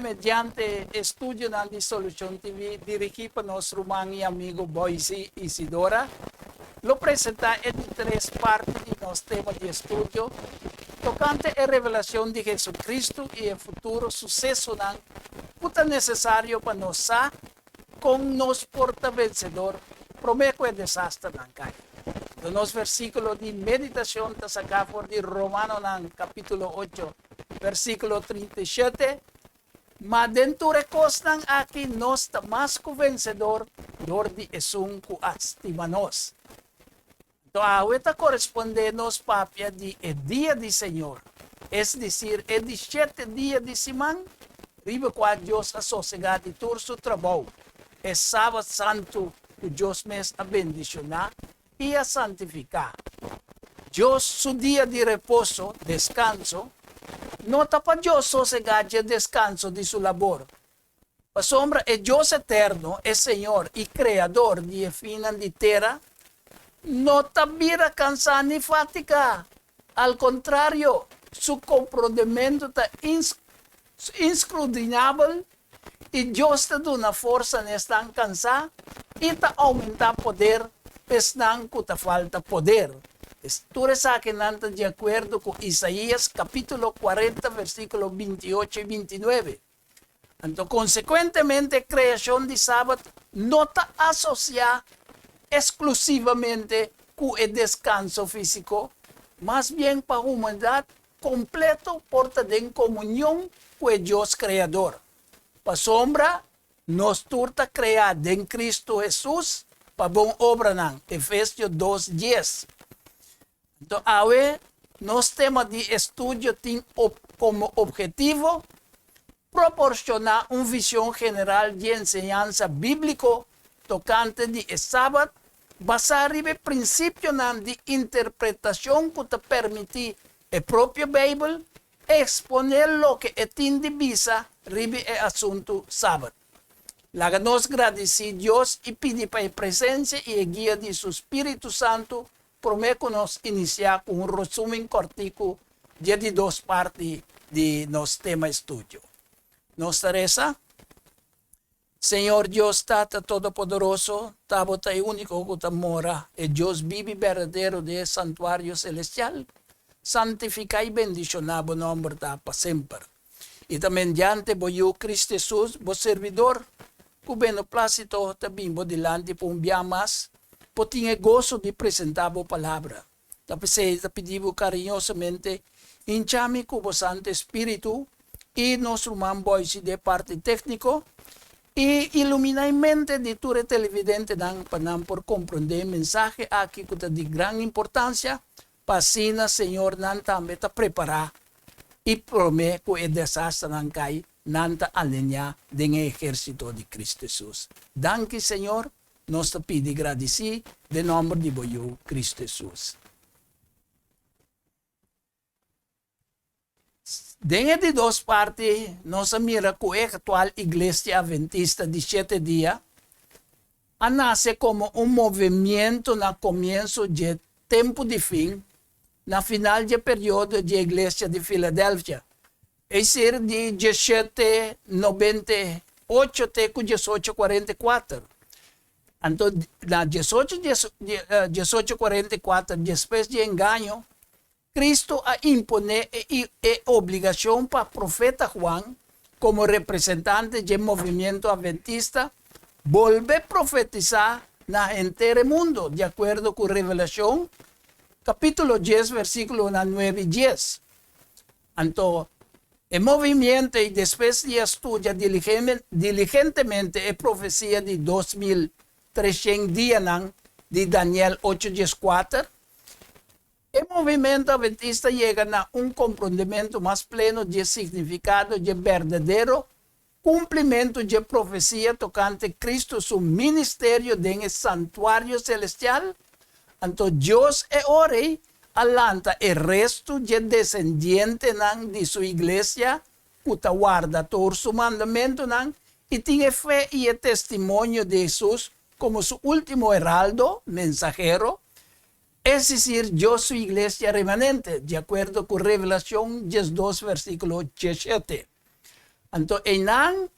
mediante estudionan di Solucion TV dirigí pa nos ruman i amigo Boysie Isidora, lo presentá e di tres parti di nos tema di estudio tokante e revelacion di Jesucristo i e futuro susesonan ku ta nesesario pa nos sa kon nos por ta vensedor promé ku e desasternan kai. Anto nos versíkulo di meditashon ta saká for di Romanonan kapítulo ocho, versíkulo 37, Ma den tur e kosnan aki nos ta mas ku vensedor dor di esun ku a stima nos. Anto awe ta korespondé nos papia di e dia di Señor, es desir e di shete dia di siman, riba kua Dios a sosegá di tur su trabou, e Sabat santu ku Dios mes a bendishoná i a santifiká. Dios su dia di reposo, deskanso, no ta pa Dios sosegá dje deskanso di su labor, Pasobra e Dios eterno, e Señor i Kreador di e finnan di tera, no ta bira kansá ni fatigá. Al kontrario, su komprondementu ta inskrudinabel i Dios ta duna forsa na esnan kansá i ta oumentá poder pa esnan ku ta falta poder. Tur esakinan ta di akuerdo ku Isaías kapítulo 40 versíkulo 28 i 29. Anto konsekuentemente kreashon di Sabat no ta asosiá eksklusivamente ku e deskanso físiko, mas bien pa humanidat kompleto por ta den komunion ku e Dios Kreador. Pasobra nos tur ta kreá den Kristu Hesus pa bon obranan, Efesio dos, dies. Anto awe nos tema di estudio tin komo obhetivo proporshoná un vision general di enseñansa bíbliko tokante di e Sabat basá riba e prinsipionan di interpretashon ku ta permití e propio Beibel eksponé loke e tin di bisa riba e asuntu Sabat. Laga nos gradisí Dios i pidi pa e presensia i e guia di su spiritu santu Promé ku nos inisiá ku un resumen kòrtiku dje di dos parti di nos tema estudio, nos ta resa, Señor Dios Tata Todopoderoso, ta Bo ta e úniko ku ta mora, e Dios bibu i berdadero den e santuario selestial. Santifiká i bendishoná Bo nòmber ta pa semper. I ta mediante Bo Yu Kristu Hesus, Bo sirbidor, ku beneplácito ta bin Bo dilanti pa un bia mas, por tin e goso di presentá Bo Palabra. Ta p'esei ta pidi Bo kariñosamente, hincha mi ku Bo Santu Espíritu i nos ruman Boysie di e parti tékniko, i iluminá e mente di tur e televidentenan pa nan por komprondé e mensahe aki ku ta di gran importansia, pa asina, Señor, nan tambe ta prepará i promé ku e desasternan kai, nan ta alineá den e ehérsito di Kristu Hesus. Danki, Señor, nos ta pidi gradisí den nòmber di bo Yu, Kristu Hesus. Den e di dos parti nos a mira ku e aktual Iglesia Adventista di Shete Dia a nase komo un movimiento na komienso dje tempu di fin, na final dje periodo dje Iglesia di Filadelfia, es ser di 1798 te ku 1844. Anto na 1844, despues dje engaño, Cristo a imponé e obligacion pa profeta Juan, como representante dje movimiento adventista, bolbe profetisá na henter e mundo, di acuerdo cu Revelacion, capítulo dies, versículonan nuebe i dies. Anto, e movimiento ei despues di a studia diligentemente e profecia di 2300 dianan di Daniel ocho dieskuater, E movimento adventista yega na un komprondementu mas pleno dje signifikado dje berdadero kumplimentu dje profesia tokante Kristu su ministerio den e santuario selestial. Anto Dios e ora ei a lanta e restu dje desendientenan di su iglesia ku ta warda tur su mandamentunan i tin e fe i e testimonio di Hesus komo su último heraldo, mensahero, Es desir, Dios su iglesia remanente, di akuerdo ku Revelacion 12 versíkulo 17. Anto einan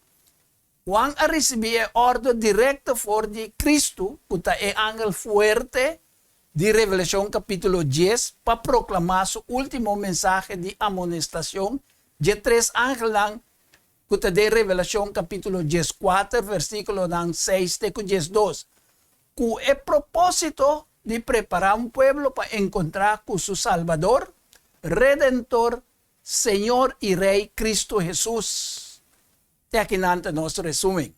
Juan a risibí e òrdu direkto for di Kristu, ku ta e angel fuerte di Revelashon kapítulo dies, pa proklamá su último mensahe di amonestashon dje tres angelnan ku ta den Revelashon kapítulo 14, versíkulonan seis te ku 12, ku e propósito di prepará un pueblo pa enkontrá ku su Salbador, Redentor, Señor i Rei Kristu Hesus. Te akinan ta nos resumen.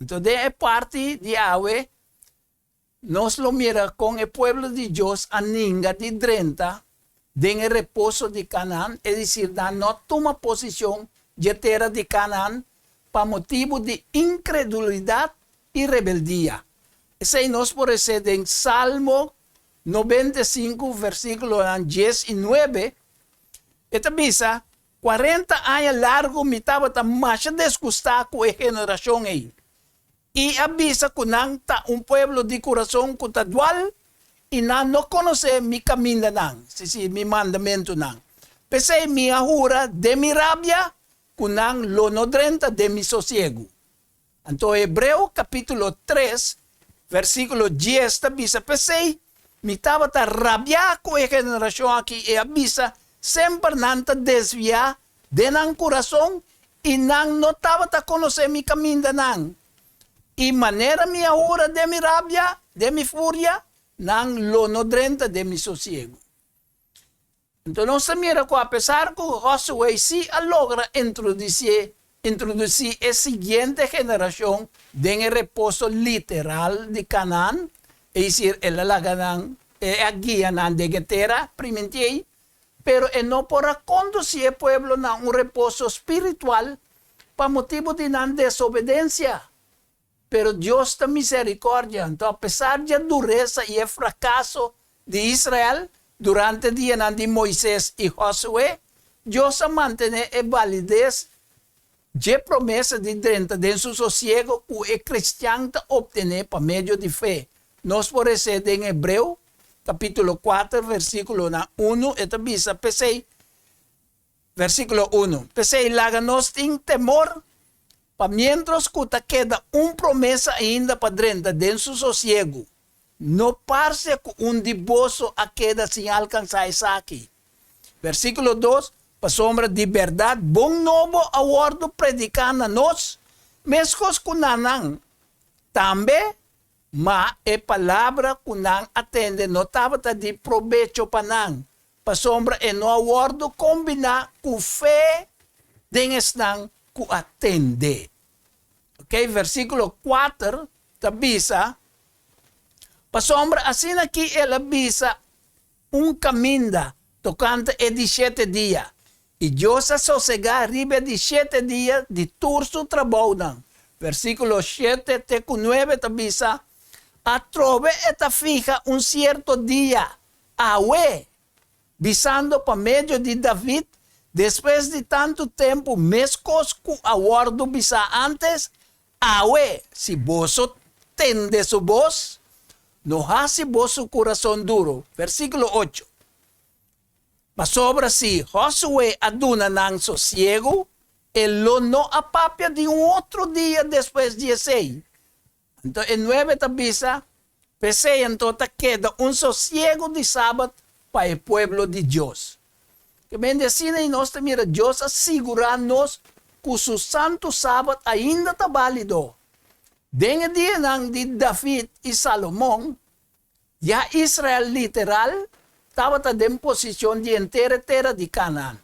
Anto den e parti di awe nos lo mira kon e pueblo di Dios a ninga di drenta den e reposo di Kanaan, es desir nan no a tuma posishon dje tera di Kanaan pa motibu di inkredulidat i rebeldia. Esei nos por hesé den Salmo 95 versíkulonan 19, e ta bisa, 40 aña largu mi tabata masha desgustá ku e generashon ei, i a bisa ku nan ta un pueblo di kurason ku ta dual i nan no konosé mi kamindanan, es desir, mi mandamentunan. P'esei mi a hura den mi rabia ku nan lo no drenta den mi sosiegu. Anto Hebreo kapítulo 3, versíkulo 10 ta bisa, P'esei mi tabata rabiá ku e generashon akí i a bisa, Semper nan ta desviá den nan kurason i nan no tabata konosé mi kamindanan. I manera mi a hura den mi rabia, den mi furia, nan lo no drenta den mi sosiegu. Anto nos ta mira ku apesar ku Josué sí a logra introdusí introdusí e siguiente generashon den e reposo literal di Kanaan, es desir, el a laga nan, e a guia nan den e tera primintí ei, pero e no por a kondusí e pueblo na un reposo spiritual pa motibu di nan desobedensia. Pero Dios ta miserikòrdia. Anto apesar di e duresa i e frakaso di Israel durante dianan di Moises i Josué, Dios a mantené e balides dje promesa di drenta den su sosiego ku e kristian ta optené pa medio di fe. Nos por resé den Hebreo kapítulo 4 versíkulonan 1, e ta bisa, P'esei, Versíkulo 1, P'esei laga nos tin temor, pa miéntras ku ta keda un promesa ainda pa drenta den su sosiegu, no parse ku un di boso a keda sin alkansá esaki. Versíkulo 2, Pasobra di bèrdat bon nobo a wòrdu prediká na nos, meskos ku na nan tambe, ma e palabra ku nan a tende no tabata di probecho pa nan, pasobra e no a wòrdu kombiná ku fe den esnan ku a tende. Oke, versíkulo 4 ta bisa, Pasobra asina ki el a bisa un kaminda tokante e di shete dia, i Dios a sosegá riba e di shete dia di tur su trabounan. Versíkulo 7 te ku 9 ta bisa, Atrobe e ta fiha un sierto dia, Awe, bisando pa medio di David, despues di tantu tempu meskos ku a wòrdu bisá ántes, Awe, si boso tende su bos, no hasi boso kurason duru. Versíkulo 8. Pasobra si Josué a duna nan sosiegu, e lo no a papia di un otro dia despues di esei. Anto e 9 ta bisa, P'esei anto ta keda un sosiegu di sabat pa e pueblo di Dios. Ke men di asina i nos ta mira Dios a sigurá nos ku su santu sabat ainda ta bálido. Den e dianan di David i Salomon, ya Israel literal tabata den posishon di henter e tera di Kanaan.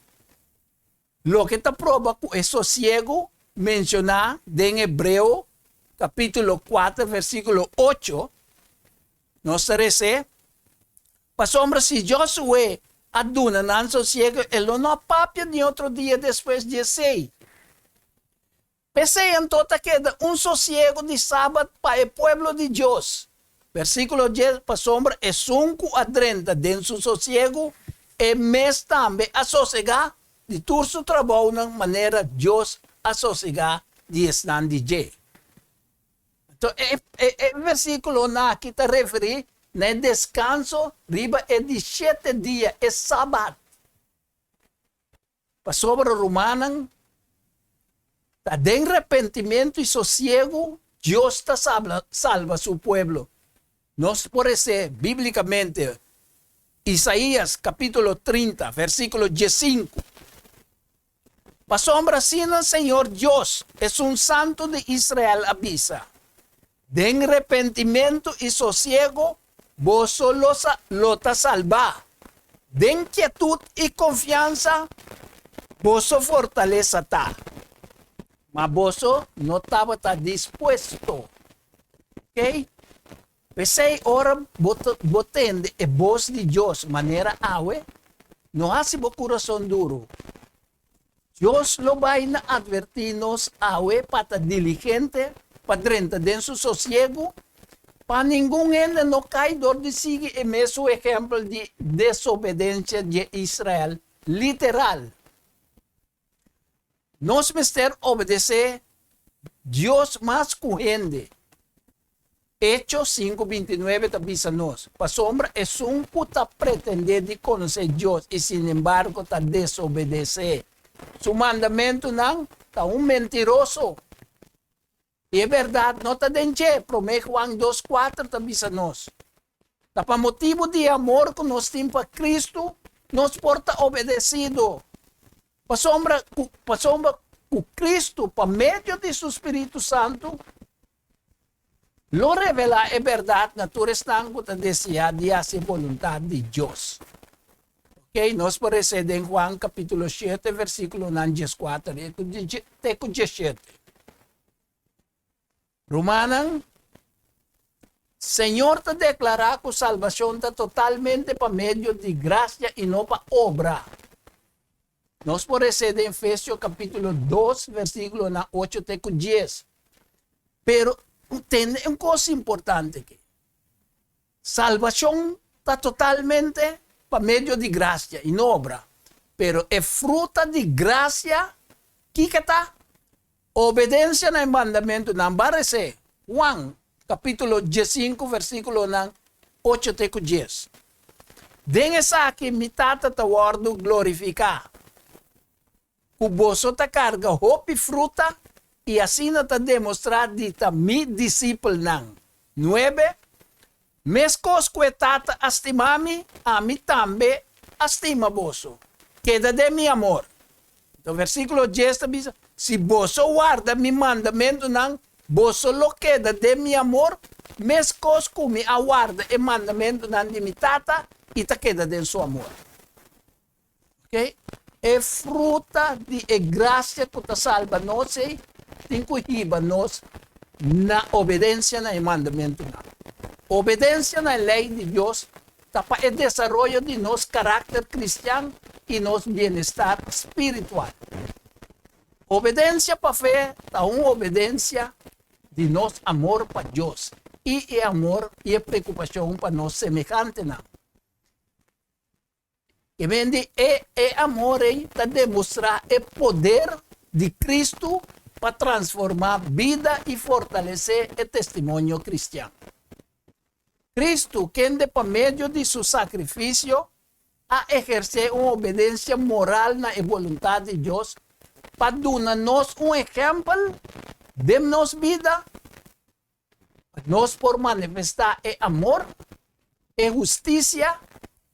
Loke ta proba ku e sosiegu menshoná den Hebreo kapítulo 4 versíkulo 8, nos ta res'é, Pasobra si Josué a duna nan sosiegu, e lo no a papia ni otro dia despues di esei. P'esei anto ta keda un sosiegu di sabat pa e pueblo di Dios. Versíkulo 10, Pasobra esun ku a drenta den su sosiegu, e mes tambe a sosegá di tur su trabounan manera Dios a sosegá di esnan di dje. Anto e e versíkulonan aki ta referí na e deskanso riba e di shete dia, e sabat. Pasobra rumannan, Ta den repentimentu i sosiegu Dios ta salba su pueblo. Nos por esé bíblikamente Isaías kapítulo 30, versíkulo 15. Pasobra asina Señor Dios, Esun Santu di Israel, a bisa, Den repentimentu i sosiego boso lo lo ta salbá, den kietut i konfiansa boso fortalesa ta. Ma boso no tabata dispuesto. Oké? P'esei ora bo ta bo tende e bos di Dios manera awe, no hasi bo kurason duru. Dios lo bai na atvertí nos awe pa ta diligente pa drenta den su sosiegu, pa ningun hende no kai dor di sigui e mesun ehèmpel di desobedensia dje Israel literal. Nos mester obedesé Dios mas ku hende. Echo 5:29 ta bisa nos, Pasobra esun ku ta pretendé di konosé Dios i sinembargo ta desobedesé su mandamentunan, ta un mentiroso, i e bèrdat no ta den dje. Promé Juan 2:4 ta bisa nos, Ta pa motibu di e amor ku nos tin pa Kristu nos por ta obedesido. Pasobra ku pasobra ku Kristu, pa medio di su spiritu santu, lo revelá e bèrdat na tur esnan ku ta deseá di hasi e boluntat di Dios. Oke, nos por resé den Juan kapítulo 7, versíkulonan 14 te ku 17. Rumannan, Señor ta deklará ku salbashon ta totalmente pa medio di grasia i no pa obra. Nos por resé den Efesio kapítulo 2, versíkulonan 8 te ku 10. Pero tende un kos importante aki. Salbashon ta totalmente pa medio di grasia i no obra. Pero e fruta di grasia, kiko ta? Obedensia na e mandamentunan. Ban resé Juan kapítulo 15 versíkulonan 8 te ku 10. Den esaki mi Tata ta wòrdu glorifiká, ku boso ta karga hopi fruta i asina ta demostrá di ta mi disipelnan. 9, Meskos ku e Tata a stima mi, ami tambe a stima boso. Keda den mi amor. Anto versíkulo 10 ta bisa, Si boso warda mi mandamentunan, boso lo keda den mi amor, meskos ku mi a warda e mandamentunan di mi Tata i ta keda den su amor. Ok, e fruta di e grasia ku ta salba nos ei tin ku hiba nos na obedensia na e mandamentunan. Obedensia na e lei di Dios ta pa e desaroyo di nos karakter kristian i nos bienestar spiritual. Obedensia pa fe ta un obedensia di nos amor pa Dios i e amor i e preokupashon pa nos semehantenan. E men di e e amor ei ta demostrá e poder di Kristu pa transformá bida i fortalesé e testimonio kristian. Kristu, kende pa medio di su sakrifisio a ehersé un obedensia moral na e boluntat di Dios pa duna nos un ehèmpel den nos bida, Pa nos por manifestá e amor, e hustisia,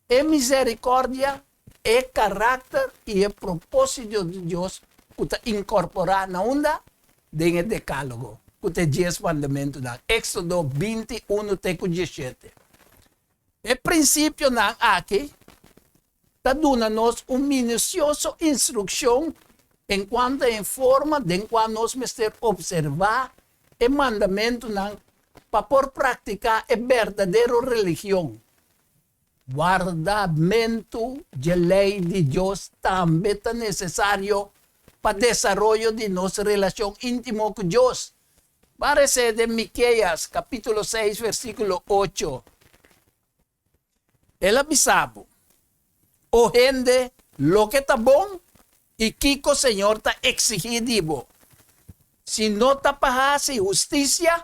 e miserikòrdia, e karakter i e propósito di Dios ku ta inkorporá na unda? Den e Dekálogo, ku ta e Dies Mandamentunan, Éksodo 20, 1 te ku 17. E prinsipionan aki ta duna nos un minusioso instrukshon enkuanto e forma den kua nos mester opservá e mandamentunan pa por praktiká e berdadero religion. Wardamentu dje lei di Dios tambe ta nesesario pa desaroyo di nos relashon íntimo ku Dios. Ban resé den Mikeas kapítulo 6 versíkulo 8. El a bisa bo, O hende, loke ta bon i kiko Señor ta eksigí di bo, si no ta pa hasi hustisia,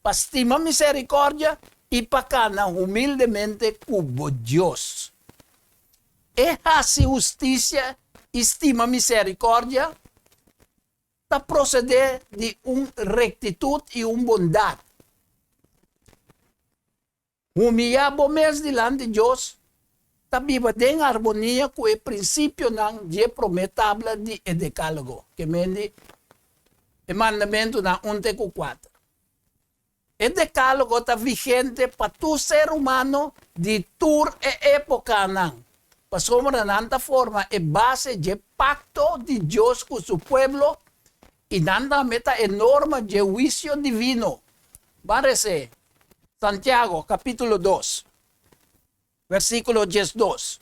pa stima miserikòrdia i pa kana humildemente ku bo Dios. E hasi hustisia i stima miserikòrdia. ta prosedé di un rektitut i un bondat. Humiyá bo mes dilanti Dios ta biba den armonia ku e prinsipionan dje promé tabla di e Dekálogo, ke men di e mandamentunan un te ku kuater. E Dekálogo ta vigente pa tur ser humano di tur e épokanan, pasobra nan ta forma e base dje pakto di Dios ku su pueblo i nan tambe ta e norma dje huisio divino. Ban res'é Santiago capítulo dos, versículo 12.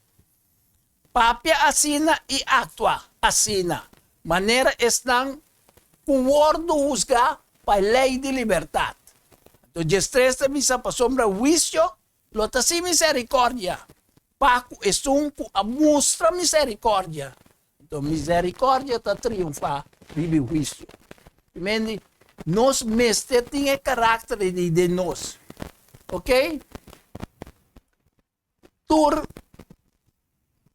Papia asina i actua asina, manera esnan cu wordo husgá pa e ley di libertad. Anto 13 ta bisa, Pasobra huicio lo ta sin misericordia pa cu esun cu a mustra misericordia. Anto misericordia ta triunfá riba e huicio. Primendi, nos mester tin e karakter di den nos. Ok? Tur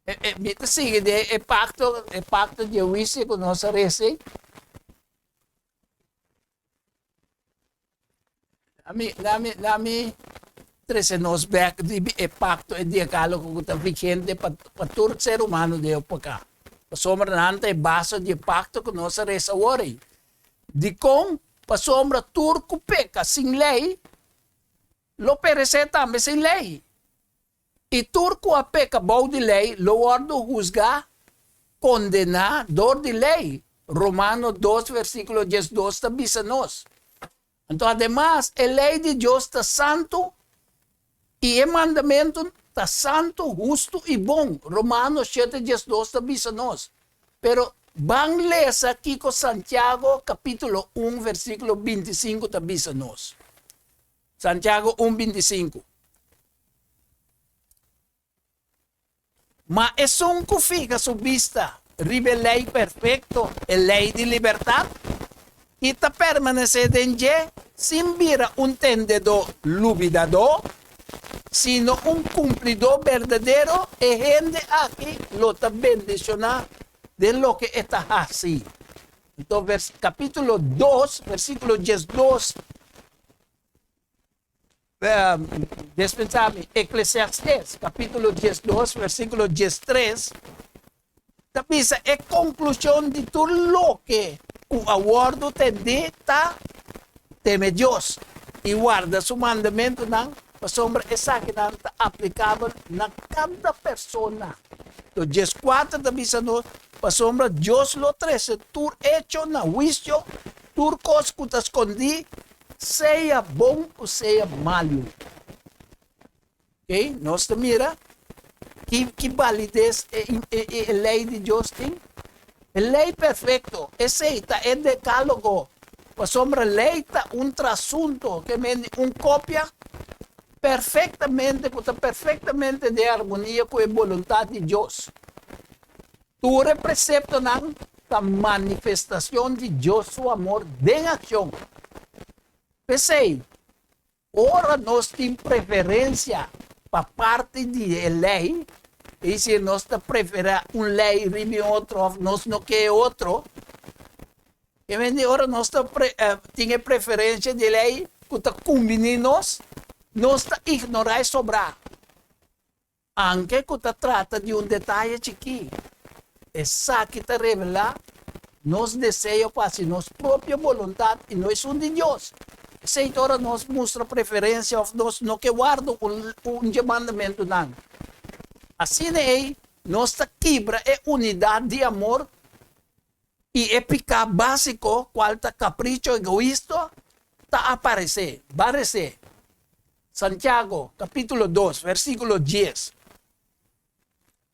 e, e, mi ta sigui den e pakto, e pakto di e huicio ku nos a resi. Ami, nami, nami trese nos bek di e pakto, e diakalogo ku ta vigente pa, pa tur ser humano den époka. Pasobra nan ta e base di e pakto ku nos a resa awor ei. Dikon? Pasobra tur ku peka sin lei lo peresé tambe sin lei. I tur ku a peka bou di lei lo wòrdu husgá, kondená, dor di lei, Romano dos versíkulo 12 ta bisa nos. Anto ademas, e lei di Dios ta santu i e mandamentu ta santu, hustu i bon, Romano shete 12 ta bisa nos. Pero ban lesa kiko Santiago kapítulo un versíkulo 25 ta bisa nos. Santiago un 25. Ma esun ku fiha su bista riba e lei perfekto, e lei di libertat, i ta permanesé den dje sin bira un tendedó lubidadó, sino un kumplidó berdadero, e hende aki lo ta bendishoná den loke e ta hasi. Anto, kapítulo 2, versíkulo 12. Dispensá mi, Eklesiastés kapítulo 12, versíkulo 13, ta bisa e konklushon di tur loke ku a wòrdu tendí ta, Teme Dios i warda su mandamentunan, pasobra esakinan ta aplikabel na kada persona. To 14 ta bisa nos, Pasobra Dios lo trese tur echo na huisio, tur kos ku ta skondí, Sea bon o sea malu. Ok, nos ta mira ki, ki balides e, e, e lei di Dios tin. E lei perfekto, esei ta e dekálogo. Pasobra lei ta un trasunto, ke men di un kopia perfektamente, ku ta perfektamente den armonia ku e boluntat di Dios. Tur e preseptonan ta manifestacion di Dios su amor den accion. P'esei, ora nos tin preferencia pa parti di e ley, es decir, nos ta prefera un ley riba e otro of nos no ke e otro, e men di ora nos ta tin e preferencia di e ley cu ta cumbini nos, nos ta ignora e sobra. Anke ku ta trata di un detaye chikí, esaki ta revelá nos deseo pa hasi nos propio boluntat i no esun di Dios. Esei ta ora nos mustra preferensia òf nos no ke warda un dje mandamentunan. Asina ei, nos ta kibra e unidat di amor i e piká básiko, kual ta kapricho egoista, ta aparesé. Baresé. Santiago, kapítulo 2, versíkulo 10.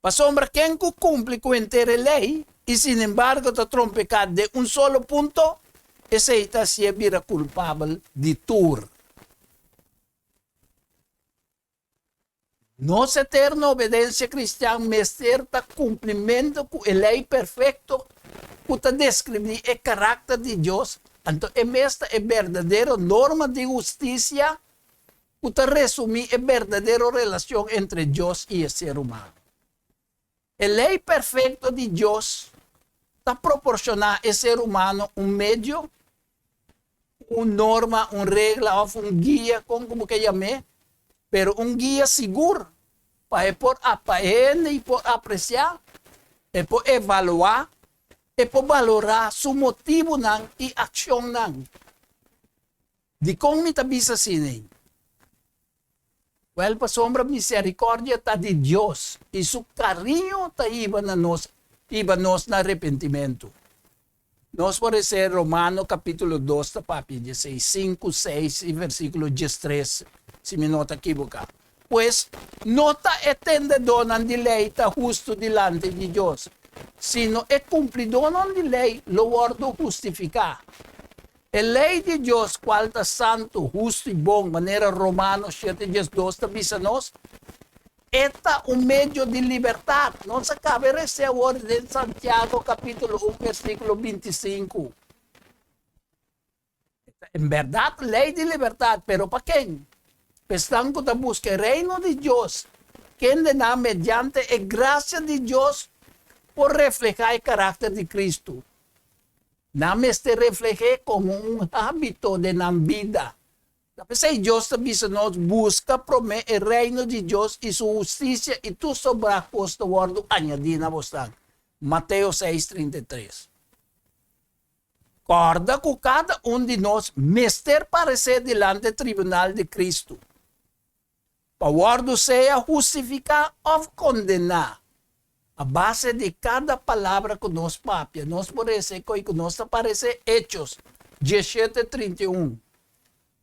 Pasobra ken ku kumpli ku henter e lei i sinembargo ta trompeká den un solo punto, esei ta hasié bira kulpabel di tur. Nos eterno obedensia kristian mester ta kumplimentu ku e lei perfekto ku ta deskribí e karakter di Dios, anto e mes ta e berdadero norma di hustisia ku ta resumí e berdadero relashon entre Dios i e ser humano. E lei perfekto di Dios. ta proporcioná e ser humano un medio, un norma, un regla of un guia, kon ku bo ke yam'é, pero un guia sigur pa e por pa e hende i por apresiá, e por evaluá, e por balorá su motibunan i akshonnan. Dikon mi ta bisa asina ei? Wèl, pasobra miserikòrdia ta di Dios i su kariño ta hiba na nos hiba nos na arepentimentu. Nos por esei Romano kapítulo dos ta papia dieseis, sinku, seis i versíkulo diestres, si mi no ta kiboká. Pues, no ta e tendedónan di lei ta hustu dilanti di Dios, sino e kumplidónan di lei lo wòrdu hustifiká. E lei di Dios, kual ta santu, hustu i bon, manera Romano shete 12 ta bisa nos, e ta un medio di libertat. Nos a kaba e resé awor den Santiago kapítulo un versíkulo 25. E ta en bèrdat lei di libertat, pero pa ken? Pa esnan ku ta buska e Reino di Dios, kendenan mediante e grasia di Dios por reflehá e karakter di Kristu. Nan mester refleh'é komo un hábito den nan bida. Ta p'esei Dios ta bisa nos, Buska promé e Reino di Dios i su hustisia i tur sobrá kos ta wòrdu añadí na bosnan. Mateo seis, 33. Kòrda ku kada un di nos mester paresé dilanti e tribunal di Kristu, pa wòrdu sea hustifiká òf kondená. A base di kada palabra ku nos papia, nos por rese koi ku nos ta paresé, Hechos 17, 31.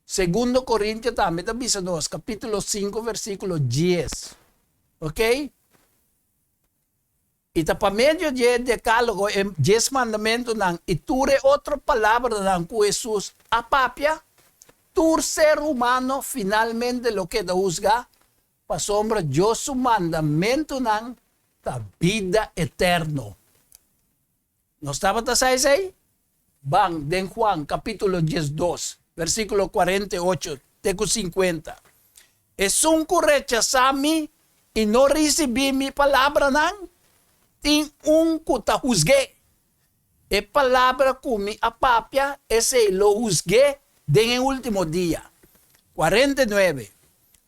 Segundo Korintio tambe ta bisa nos, kapítulo 5, versíkulo 10. Oké? I ta pa medio di e Dekálogo, e Dies Mandamentunan i tur e otro palabranan ku Hesus a papia, tur ser humano finalmente lo keda husgá, pasobra Dios su mandamentunan ta bida eterno. Nos tabata sa esei? Ban den Juan kapítulo 12, versíkulo 48 te ku 50. Esun ku rechasá mi i no risibí mi palabranan, tin un ku ta husg'é. E palabra ku mi a papia, esei lo husg'é den e último dia. 49.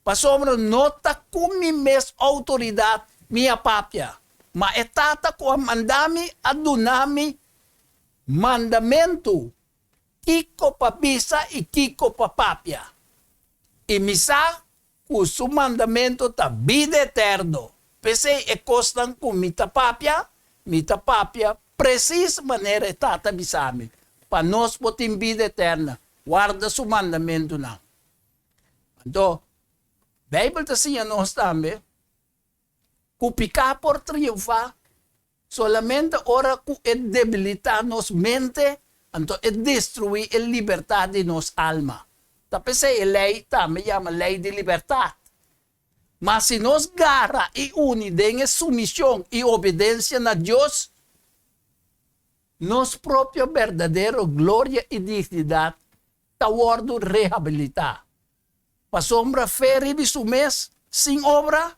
Pasobra no ta ku mi mes outoridat mi a papia, ma e Tata ku a manda mi a duna mi mandamentu kiko pa bisa i kiko pa papia. I mi sa ku su mandamentu ta bida eterno. P'esei e kosnan ku mi ta papia, mi ta papia presis manera e Tata bisa mi, pa nos por tin bida eterna, warda su mandamentunan. Anto, Beibel ta siña nos tambe ku piká por triunfá solamente ora ku e debilitá nos mente, anto e destruí e libertat di nos alma. Ta p'esei e lei tambe yama lei di libertat. Ma si nos gara i uni den e sumishon i obedensia na Dios, nos propio berdadero gloria i dignidat ta wòrdu rehabilitá. Pasobra fe riba su mes, sin obra,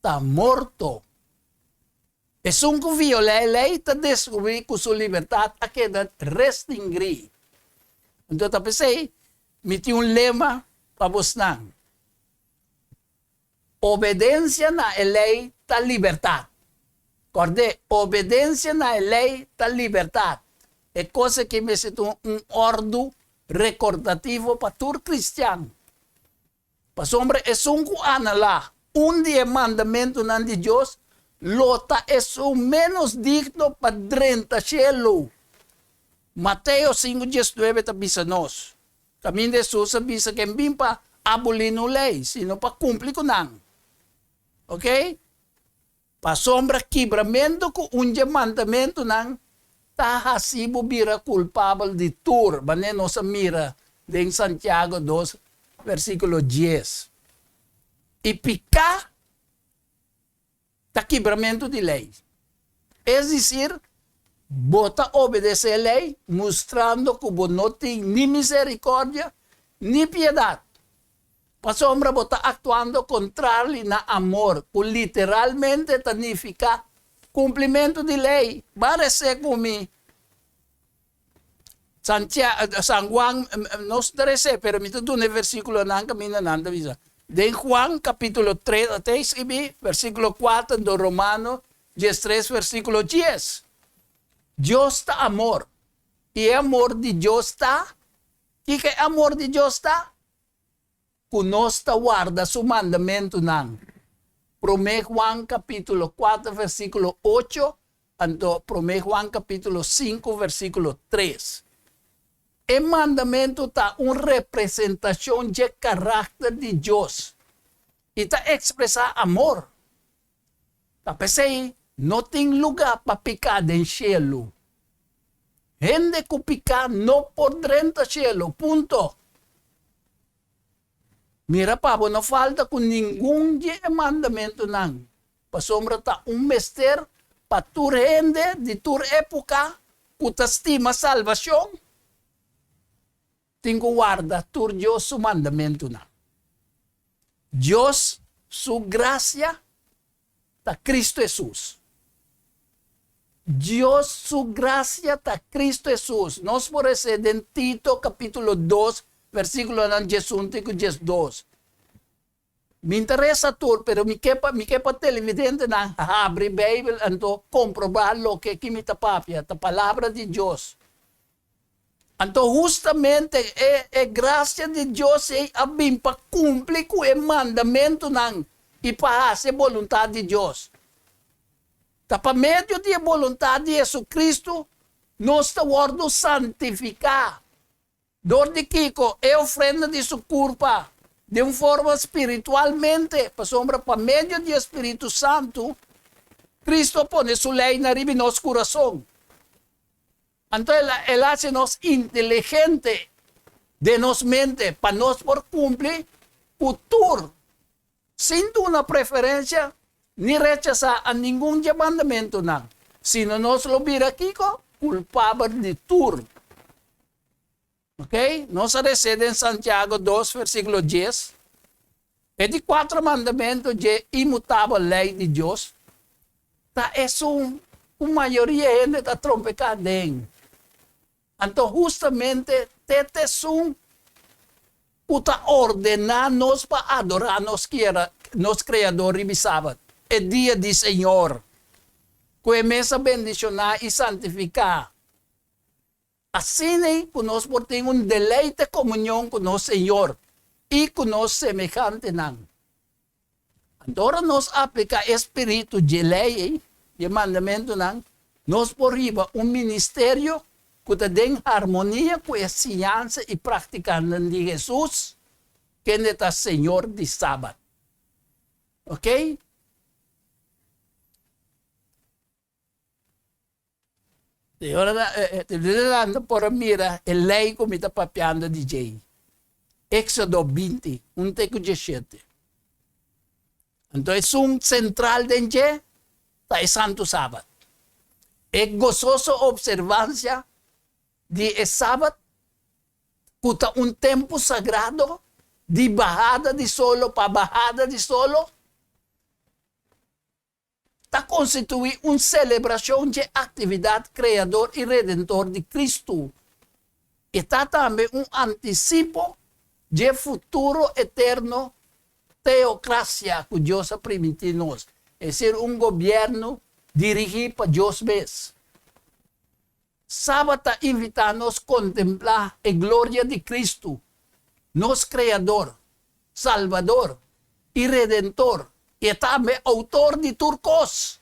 ta morto. Esun ku violá e lei ta deskubrí ku su libertat a keda restingrí. Anto ta p'esei mi tin un lema pa bosnan, Obedensia na e lei ta libertat. Kòrd'é, obedensia na e lei ta libertat. E kos aki mester ta un òrdu rekordativo pa tur kristian. Pasobra esun ku anulá un di e mandamentunan di Dios lo ta esun ménos digno pa drenta shelu. Mateo 5:19 ta bisa nos. Kaminda Hesus a bisa ku e bin pa abolí no lei, sino pa kumpli ku nan. Oke? Pasobra kibramentu ku un dje mandamentunan ta hasi bo bira kulpabel di tur, manera nos a mira den Santiago 2 versíkulo 10. I piká ta kibramentu di lei. Es disir, bo ta obedesé lei mustrando ku bo no tin ni miserikòrdia ni piedat, pasobra bo ta aktuando kontrali na amor, ku literalmente ta nifiká kumplimentu di lei. Ban resé ku mi. Santia, San Juan, nos ta resé, pero mi ta duna e versíkulonan kaminda nan ta bisa. Den Juan kapítulo 3, ta eskribí, versíkulo 4, anto Romano 13, versíkulo 10. Dios ta amor, i e amor di Dios ta, kiko e amor di Dios ta? Ku nos ta warda su mandamentunan. Promé Juan kapítulo 4, versíkulo 8, anto Promé Juan kapítulo 5, versíkulo 3. E mandamentu ta un representashon dje karakter di Dios i ta ekspresá amor. Ta p'esei no tin lugá pa piká den shelu. Hende ku piká no por drenta shelu, punto. Mira pa bo no falta ku ningun di e mandamentunan, pasobra ta un mester pa tur hende di tur époka ku ta stima salbashon tin ku warda tur Dios su mandamentunan. Dios su grasia ta Cristo Hesus. Dios su grasia ta Cristo Hesus. Nos por hesé den Tito capítulo 2, versículonan 11 te ku 12. Mi ta resa tur, pero mi ke pa, mi ke pa televidentenan habri Bijbel anto komprobá loke ki mi ta papia, ta palabra di Dios. Anto hustamente e e grasia di Dios ei a bin pa kumpli ku e mandamentunan i pa hasi e boluntat di Dios. Ta pa medio di e boluntat di Jesucristo nos ta wòrdu santifiká. Dor di kiko? E ofrenda di su kurpa den un forma spiritualmente, pasobra pa medio di e Spiritu Santu, Cristo a pone su leinan riba nos kurason. Anto el a el a hasi nos inteligente den nos mente pa nos por kumpli ku tur, sin duna preferensia ni rechasá a ningun dje mandamentunan, sino nos lo bira kiko? Kulpabel di tur. Ok, nos a resé den Santiago 2 versíkulo 10, E di kuatro mandamentu dje inmutabel lei di Dios ta esun ku mayoria hende ta trompeká den. Anto hustamente te ta esun ku ta ordená nos pa adorá nos nos Kreador riba e Sabat, e dia di Señor, ku e mes a bendishoná i santifiká. Asina ku nos por tin un deleite komunion ku nos Señor i ku nos semehantenan. Anto ora nos apliká e spiritu dje lei ei, dje mandamentunan, nos por hiba un ministerio ku ta den harmonia ku e siñansa i práktikanan di Hesus, kende ta Señor di Sabat. Oké? E ora nan por a mira e lei ku mi ta papiando di djei. Éxodo 20, un te ku 17. Anto esun sentral den dje ta e Santu Sabat. E gososo opservansia di e Sabat ku ta un tempu sagrado di bahada di solo pa bahada di solo, ta konstituí un selebrashon dje aktividat kreador i redentor di Kristu. E ta tambe un antisipo dje futuro eterno teokrasia ku Dios a primintí nos, es desir un gobièrnu dirigí pa Dios mes. Sabat ta invitá nos kontemplá e gloria di Kristu, nos Kreador, Salbador i Redentor, i e tambe Outor di tur kos.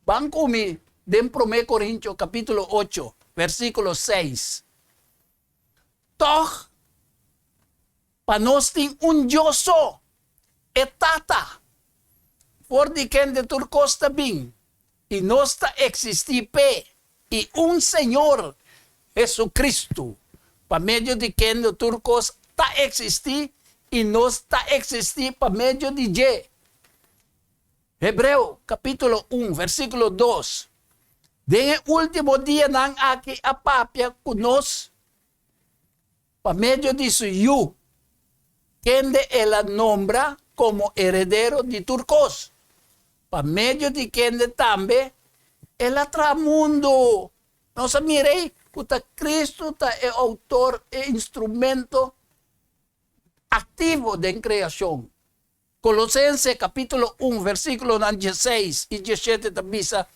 Ban ku mi den Promé Korintio kapítulo 8, versíkulo 6. Tòg, pa nos tin un Dios so, e Tata, for di kende tur kos ta bin, i nos ta eksistí p'e, i un Señor, Jesucristo, pa medio di kende tur kos ta eksistí i nos ta eksistí pa medio di dje. Hebreo kapítulo 1, versíkulo 2, Den e último dianan aki a papia ku nos pa medio di su Yu, kende el a nombra komo heredero di tur kos, pa medio di kende tambe el a traha mundu. Nos a mira ei. ku ta Kristu ta e outor, e instrumento aktivo den kreashon. Kolosense kapítulo un versíkulonan diesseis i diesshete ta bisa,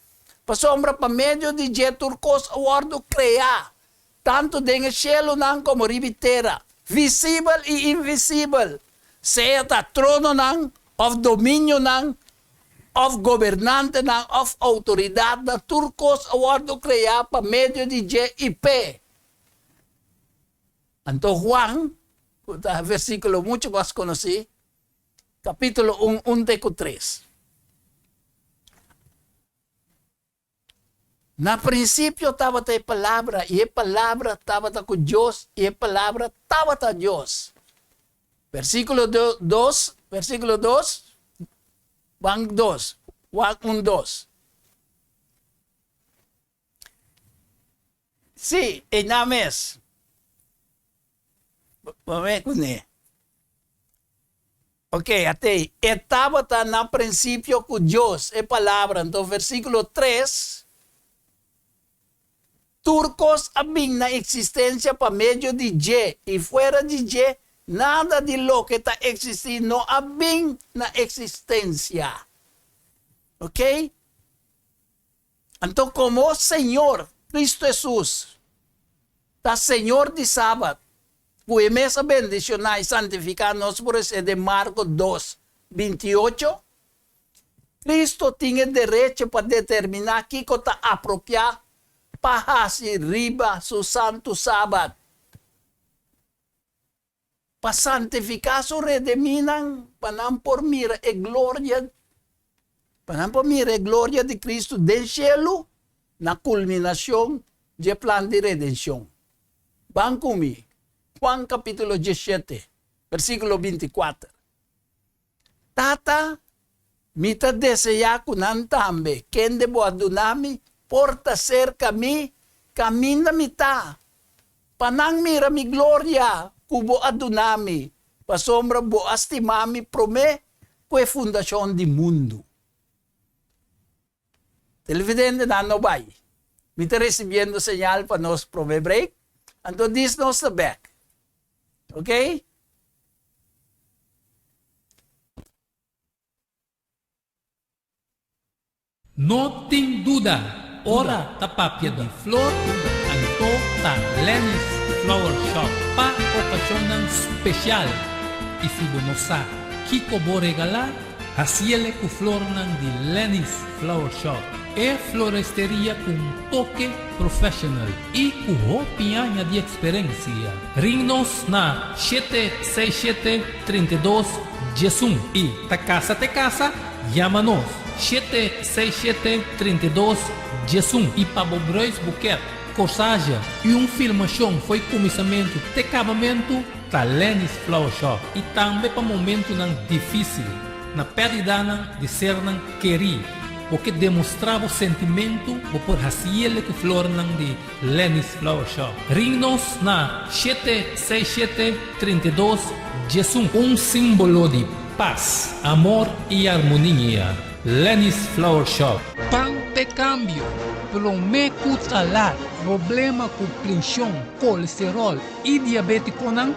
Pasobra pa medio di dje tur kos a wòrdu kreá, tantu den e shelunan komo riba e tera, visibel i invisibel, sea ta trononan òf dominionan òf gobernantenan òf outoridatnan, tur kos a wòrdu kreá pa medio di dje i p'e. Anto Juan, ku ta versíkulo muchu mas konosí, kapítulo un, un te ku tres. Na prinsipio tabata e Palabra, i e Palabra tabata ku Dios, i e Palabra tabata Dios. Versíkulo dos, versíkulo dos, Juan dos, Juan un dos. Sí, e nan mes. Bo me kuné. Ok, atei. E tabata na prinsipio ku Dios, e Palabra. Anto versíkulo tres, Tur kos a bin na eksistensia pa medio di dje, i fuera di dje nada di loke ta eksistí no a bin na eksistensia. Ok? Anto komo Señor, Kristu Hesus, ta Señor di Sabat, ku E mes a bendishoná i santifiká nos por esei den Marko dos, 28, Kristu tin e derecho pa determiná kiko ta apropiá pa hasi riba Su santu Sabat. Pa santifiká su redemínan, pa nan por mira e gloria, pa nan por mira e gloria di Cristo den shelu na kulminashon dje plan di redenshon. Ban ku mi, Juan kapítulo diesshete, versíkulo 24. Tata, mi ta deseá ku nan tambe, kende bo a duna mi, por ta serka mi kaminda mi ta, pa nan mira mi gloria ku bo a duna mi, pasobra bo a stima mi promé ku e fundashon di mundu. Televidentenan no bai. Mi ta resibiendo señal pa nos promé break, anto dis nos ta bèk. Oké? No tin duda, ora ta papia di flor, anto ta Lenny's Flower Shop pa okashonnan spesial. I si bo no sa kiko bo regalá, Hasiele ku flornan di Lenny's Flower Shop, e floresteria ku un toke professional i ku hopi aña di eksperensia. Ring nos na shete seis shete 32 diesun i ta kasa te kasa, yama nos shete seis shete 32 diesun i pa bo bruidsboeket, corsage i un filmashon fo'i kuminsamentu te kabamentu, Ta Lenny's Flower Shop i tambe pa momentunan difísil, na pèrdidanan di sernan kerí. Bo ke demostrá bo sentimentu, bo por hasiele ku flornan di Lenny's Flower Shop. Ring nos na shete seis shete 32 diesun. Un símbolo di pas, amor i armonia. Lenny's Flower Shop. Pan p'e kambio, promé ku ta lat, problema ku prenshon, kolesteròl, I diabétikonan,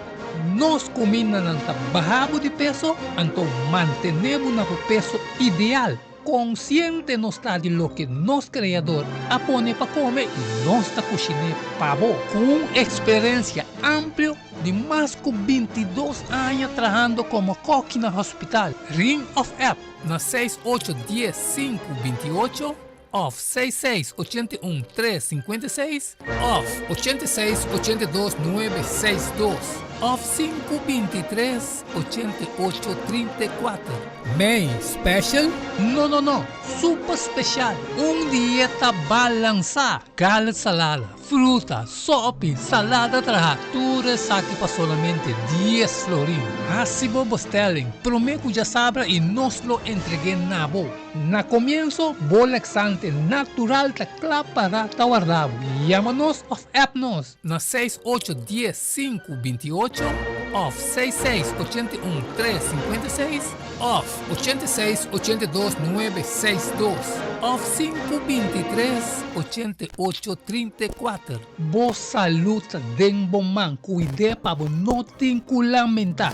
nos kumindanan ta baha bo di peso, anto mantené bo na bo peso ideal. Konsiente nos ta di loke nos Kreador a pone pa kome i nos ta kushiné pa bo. Ku un eksperensia amplio di mas ku 22 aña trahando komo kòki na hospital, ring òf app na seis ocho dies sinku 28. Òf seis seis 81 tres 56. Òf 86 82 nuebe seis dos. Òf sinku 23 88 34. Mei special? No no no, super special! Un dieta balansá, garlic salada, Fruta, sopi, salada traha, tur esaki pa solamente dies florin. Hasi bo bestelling prome ku djasabra i nos lo entreg'é na bo. Na komienso, bo laxante natural ta kla para ta warda bo. Yama nos òf app nos na seis ocho dies sinku 28. òf seis seis 81 tres 56 òf 86 82 nuebe seis dos òf sinku 23 88 34. Bo salud ta den bo man, kuid'é pa bo no tin ku lamentá.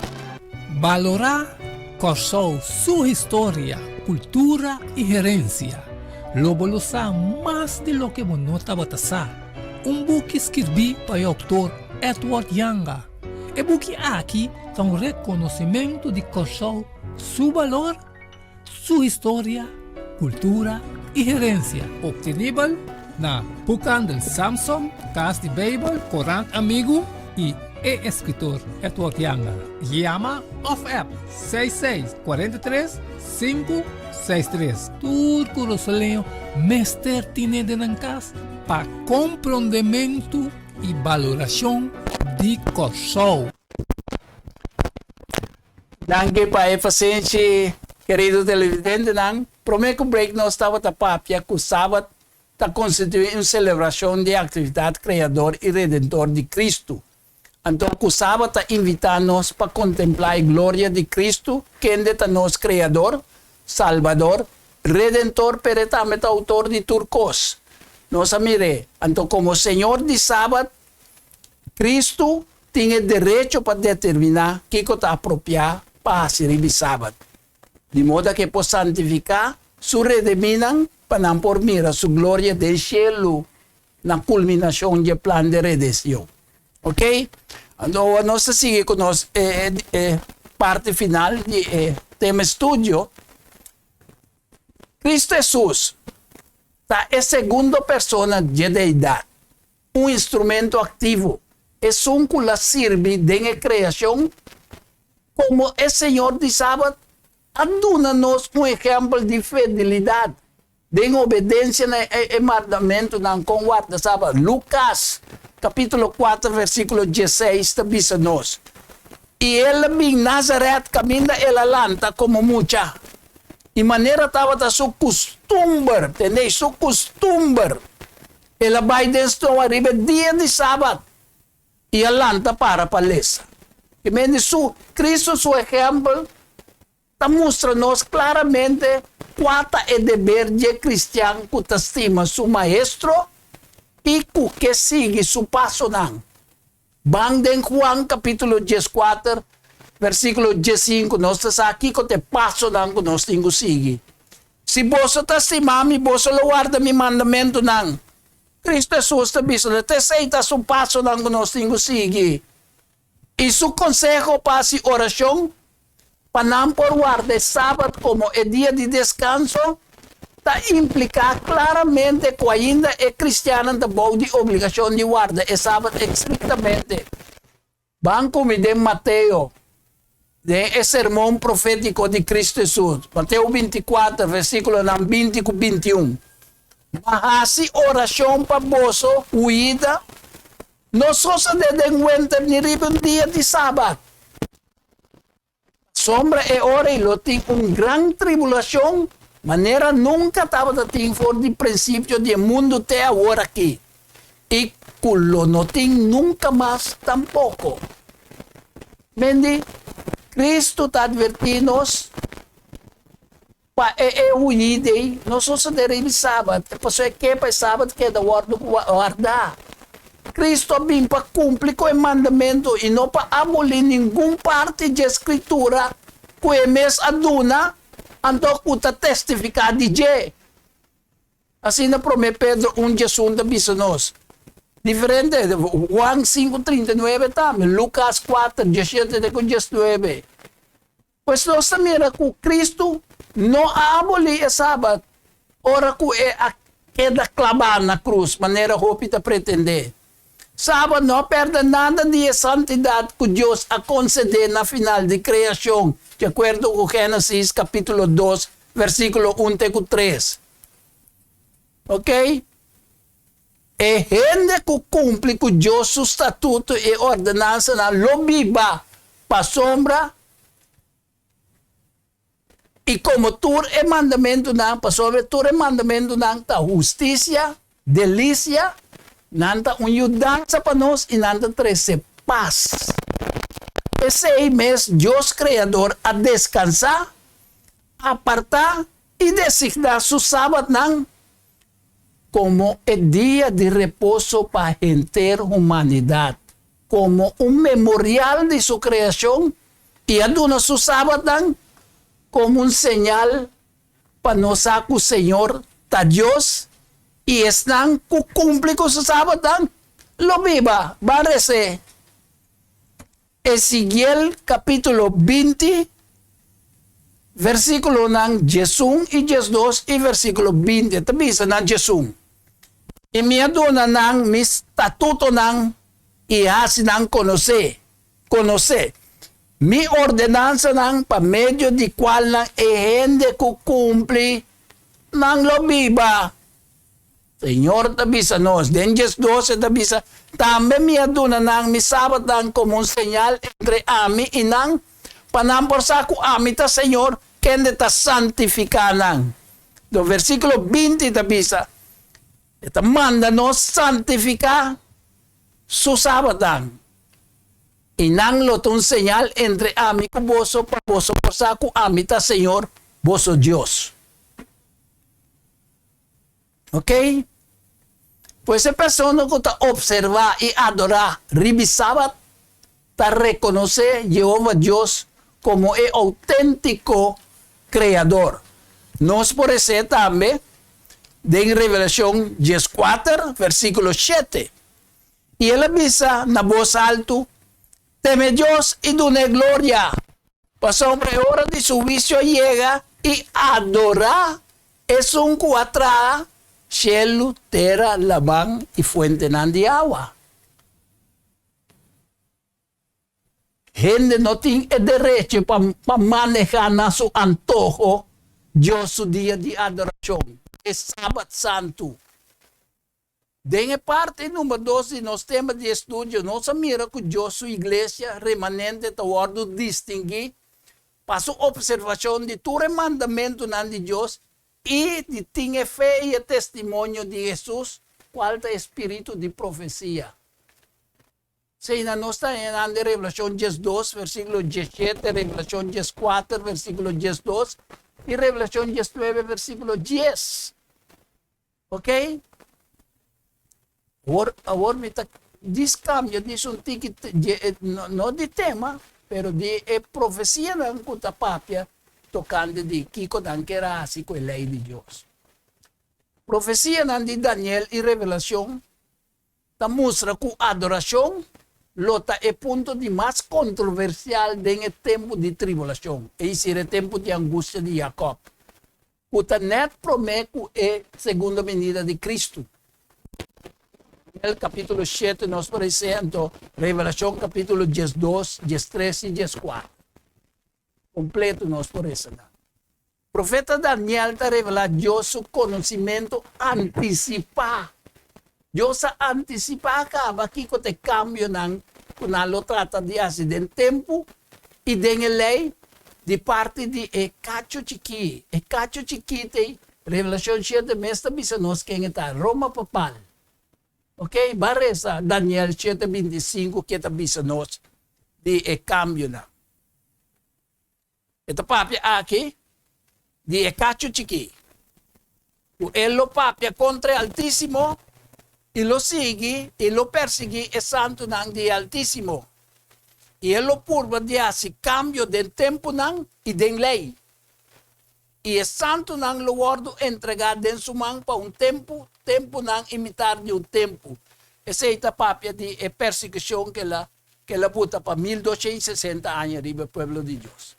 Balorá Kòrsou su historia, kultura i herensia. Lo bo lo sa mas di loke bo no tabata sa. Un buki skirbí pa e outor Edward Janga. E buki aki ta un rekonosimentu di Kòrsou su balor, su historia, kultura i herensia. Optenibel na Boekhandel Samsom, Kas di Beibel, Korant Amigu i e eskritor Edward Janga. Yama òf app seis seis 43 563. Tur kurasoleño mester tine den nan kas pa komprondementu i balorashon di Kòrsou. Danki pa e pasenshi, kerido televidentenan. Promé ku break nos tabata papia ku Sabat ta konstituí un selebrashon di e aktividat kreador i redentor di Kristu. Anto ku Sabat ta invitá nos pa kontemplá e gloria di Kristu, kende ta nos Kreador, Salbador, Redentor pero e tambe ta outor di tur kos. Nos a mir'é, anto komo Señor di Sabat, Kristu tin e derecho pa determiná kiko ta apropiá pa hasi riba e Sabat, di moda ku e por santifiká su redemínan pa nan por mira su gloria den shelu na kulminashon dje plan di redenshon. Oke, anto awor nos ta sigui ku nos e parti final di e tema estudio. Kristu Hesus ta e segundo persona dje Deidat. Un instrumento aktivo, esun ku la sirbi den e kreashon komo e Señor di Sabat, a duna nos un ehèmpel di fidelidat den obedensia na e mandamentunan kon warda Sabat. Lukas kapítulo kuater versíkulo dieseis ta bisa nos, I el a bin Nazaret kaminda el a lanta komo mucha, i manera tabata su kustumber, tendei, su kustumber, El a bai den snoa riba e dia di Sabat i a lanta para pa lesa. I men di su, Cristo su ehempel ta mustra nos claramente cua ta e deber dje cristian cu ta stima su Maestro i cu ke sigui su pasonan. Ban den Juan capítulo 14, versículo 15, nos ta sa kico ta e pasonan cu nos tin cu sigui. Si boso ta stima mi, boso lo warda mi mandamentunan. Cristo Hesus ta bisa nos, ta esei ta su pasonan cu nos tin cu sigui. I su conseho pa haci oracion pa nan por warda e Sabat komo e dia di deskanso, ta impliká klaramente ku ainda e kristiannan ta bou di obligashon di warda e Sabat estriktamente. Ban ku mi den Mateo, den e sermon profétiko di Kristu Hesus, Mateo 24, versíkulonan 20 ku 21, Ma hasi orashon pa boso huida no sosodé den wenter ni riba un dia di Sabat. Pasobra e ora ei lo tin un gran tribulashon, manera nunka tabata tin for di prinsipio di e mundu te awor aki, i ku lo no tin nunka mas tampoko. Mendi, Kristu ta atvertí nos pa e e huida ei no sosodé riba e Sabat, pasobra e ke pa e Sabat keda wòrdu wardá. Kristu a bin pa kumpli ku e mandamentu i no pa abolí ningun parti dje Skritura ku e mes a duna, anto ku ta testifiká di dje. Asina Promé Pedro un djesun ta bisa nos. Diferente, Juan 5:39 tambe, Lukas 4, 17 te ku 19. Pues nos ta mira ku Kristu no a abolí e Sabat ora ku e a keda klabá na krus, manera hopi ta pretendé. Sabat no a pèrdè nada di e santidat ku Dios a konsedé na final di kreashon, di akuerdo ku Génesis kapítulo 2, versíkulo 1 te ku 3. Oké? E hende ku kumpli ku Dios su statuto i ordenansanan lo biba pasobra i komo tur e mandamentunan, pasobra tur e mandamentunan ta hustisia, delisia, nan ta un yudansa pa nos i nan ta trese pas. P'esei mes Dios Kreador a deskansá, apartá i designá su sabatnan komo e dia di reposo pa henter humanidat, komo un memorial di su kreashon i a duna su sabatnan komo un señal pa nos sa ku Señor ta Dios i esnan ku kumpli ku su sabatnan lo biba. Ban res'é. Ezekiel kapítulo 20, versíkulonan 11 i 12 i versíkulo 20 ta bisa nan 11, I mi a duna nan mi statutonan i hasi nan konosé, konosé, mi ordenansanan pa medio di kualnan e hende ku kumpli nan lo biba. Señor ta bisa nos, den 12 e ta bisa, Tambe mi a duna nan mi sabatnan komo un señal entre ami i nan, pa nan por sa ku ami ta Señor, kende ta santifiká nan. Do versíkulo 20 ta bisa, E ta manda nos santifiká su sabatnan, i nan lo ta un señal entre ami ku boso, pa boso por sa ku ami ta Señor, boso Dios. Ok? Pues e persona ku ta opservá i adorá riba e Sabat ta rekonosé Yehova Dios komo e outéntiko Kreador. Nos por esei tambe den Revelashon 14, versíkulo 7. I el a bisa na bos altu, Teme Dios i dun'é gloria, pasobra e ora di su huisio a yega, i adorá esun ku a traha shelu, tera, laman i fuentenan di awa. Hende no tin e derecho pa manehá na su antoho Dios su dia di adorashon, e Sabat santu. Den e parti number dos di nos tema di estudio, nos a mira ku Dios su iglesia remanente ta wòrdu distinguí pa su opservashon di tur e mandamentunan di Dios i di tin e fe i e testimonio di Hesus, kual ta e spiritu di profesia. Seina nos ta haña nan den Revelashon 12, versíkulo 17, Revelashon 14, versíkulo 12 i Revelashon 19, versíkulo 10. Ok? Awor, awor mi ta dis cambia dis un tiki, no, no di tema, pero di e profecianan cu ta papia tocante di kico nan kier haci cu e ley di Dios. Profecianan di Daniel y Revelacion ta mustra cu adoracion lo ta e punto di mas controversial den e tempo di tribulacion, es decir, e tempo di angustia di Jacob. Ku ta nèt promé ku e segunda binida di Kristu. Daniel kapítulo 7 nos por esei anto Revelashon kapítulo 12, 13 i 14. Kompleto nos por resa nan. Profeta Daniel ta revelá Dios su konosimentu antisipá. Dios a antisipá kaba kiko ta e kambionan ku nan lo trata di hasi den tempu i den e lei di parti di e kachu chikí. E kachu chikí t'ei Revelashon 7 mes ta bisa nos ken e ta, Roma papal. Oke, ban resa Daniel 7, 25 ke ta bisa nos di e kambionan. E ta papia aki di e kachu chikí, ku e lo papia kontra e Altísimo i lo sigui i lo persiguí e santunan di e Altísimo, i e lo purba di hasi kambio den tempunan i den lei, i e santunan lo wòrdu entregá den su man pa un tempu, tempunan i mitar di un tempu. Esei ta papia di e persekushon ku el a ke el a buta pa 1260 aña riba e pueblo di Dios.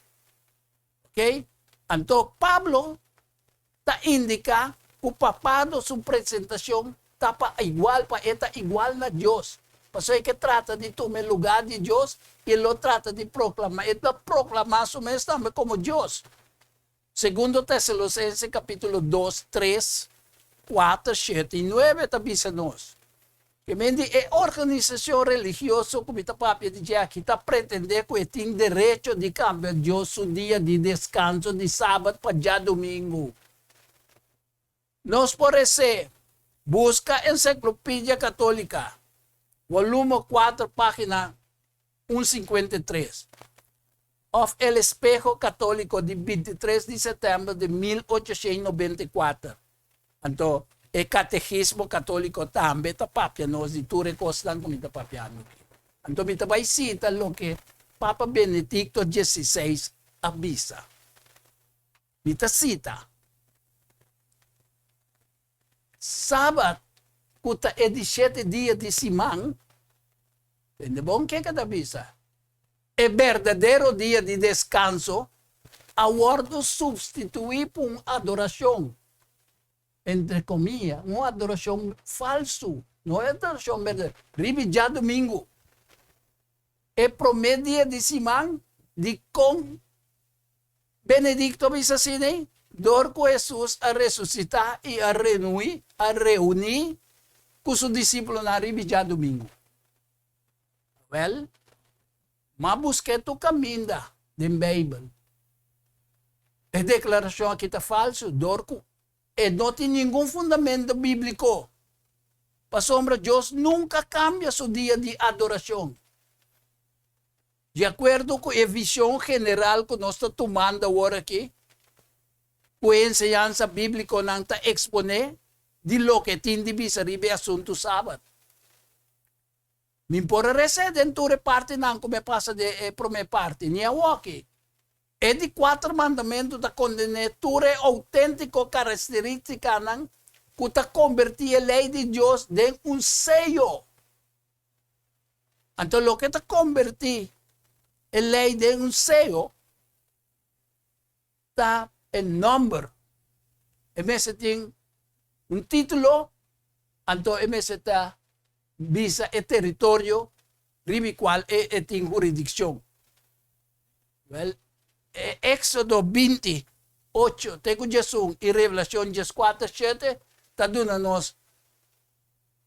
Ok? Anto Pablo ta indiká ku papado su presentashon ta pa igual, pa e ta igual na Dios. Pasobra e ke trata di tuma e lugá di Dios i e lo trata di proklamá, e ta proklamá su mes tambe komo Dios. Segundo Tesalosense kapítulo 2, 3, 4, 7 i 9 ta bisa nos, Ke men di e organisashon religioso ku mi ta papia di dje aki ta pretendé ku e tin derecho di kambia Dios su dia di deskanso di sabat pa djadumingu. Nos por esé buska Encyclopedia Cattolica, volumo 4, página. 153. Òf El Espejo Católico di 23 di sètèmber di 1894. Anto e Kategismo Katóliko tambe ta papia nos di tur e kosnan ku mi ta papiando aki. Anto mi ta bai sita loke Papa Benedikto 16 a bisa. Mi ta sita, Sabat, ku ta e di shete dia di siman, tende bon ke ke ta bisa, e berdadero dia di deskanso a wòrdu supstituí pa un adorashon, entre komia, un adorashon falsu, no e adorashon berdadero, riba e djadumingu, e promé dia di siman. Dikon Benedicto bisa asina? Dor ku Hesus a resusitá i a renuí, a reuní ku su disipelnan riba djadumingu. Wèl, m'a busk'é tur kaminda den Beibel. E deklarashon aki ta falsu dor ku e no tin ningun fundamento bíbliko, pasobra Dios nunka kambia su dia di adorashon. Di akuerdo ku e vishon general ku nos ta tumando awor aki, ku e enseñansa bíblikonan ta eksponé di loke tin di bisa riba e asuntu Sabat. Mi por a resé den tur e partinan ku mi a pasa den e promé parti, ni awoki. E di kuater mandamentu ta kontené tur e outéntiko karakterístikanan ku ta kombertí e lei di Dios den un seyo. Anto loke ta kombertí e lei den un seyo ta e nòmber. E mester tin un título, anto e mester ta bisa e teritorio riba kual e tin huridikshon. Wèl, e Éksodo 20, 8 te ku 11 i Revelashon 14, 7 ta duna nos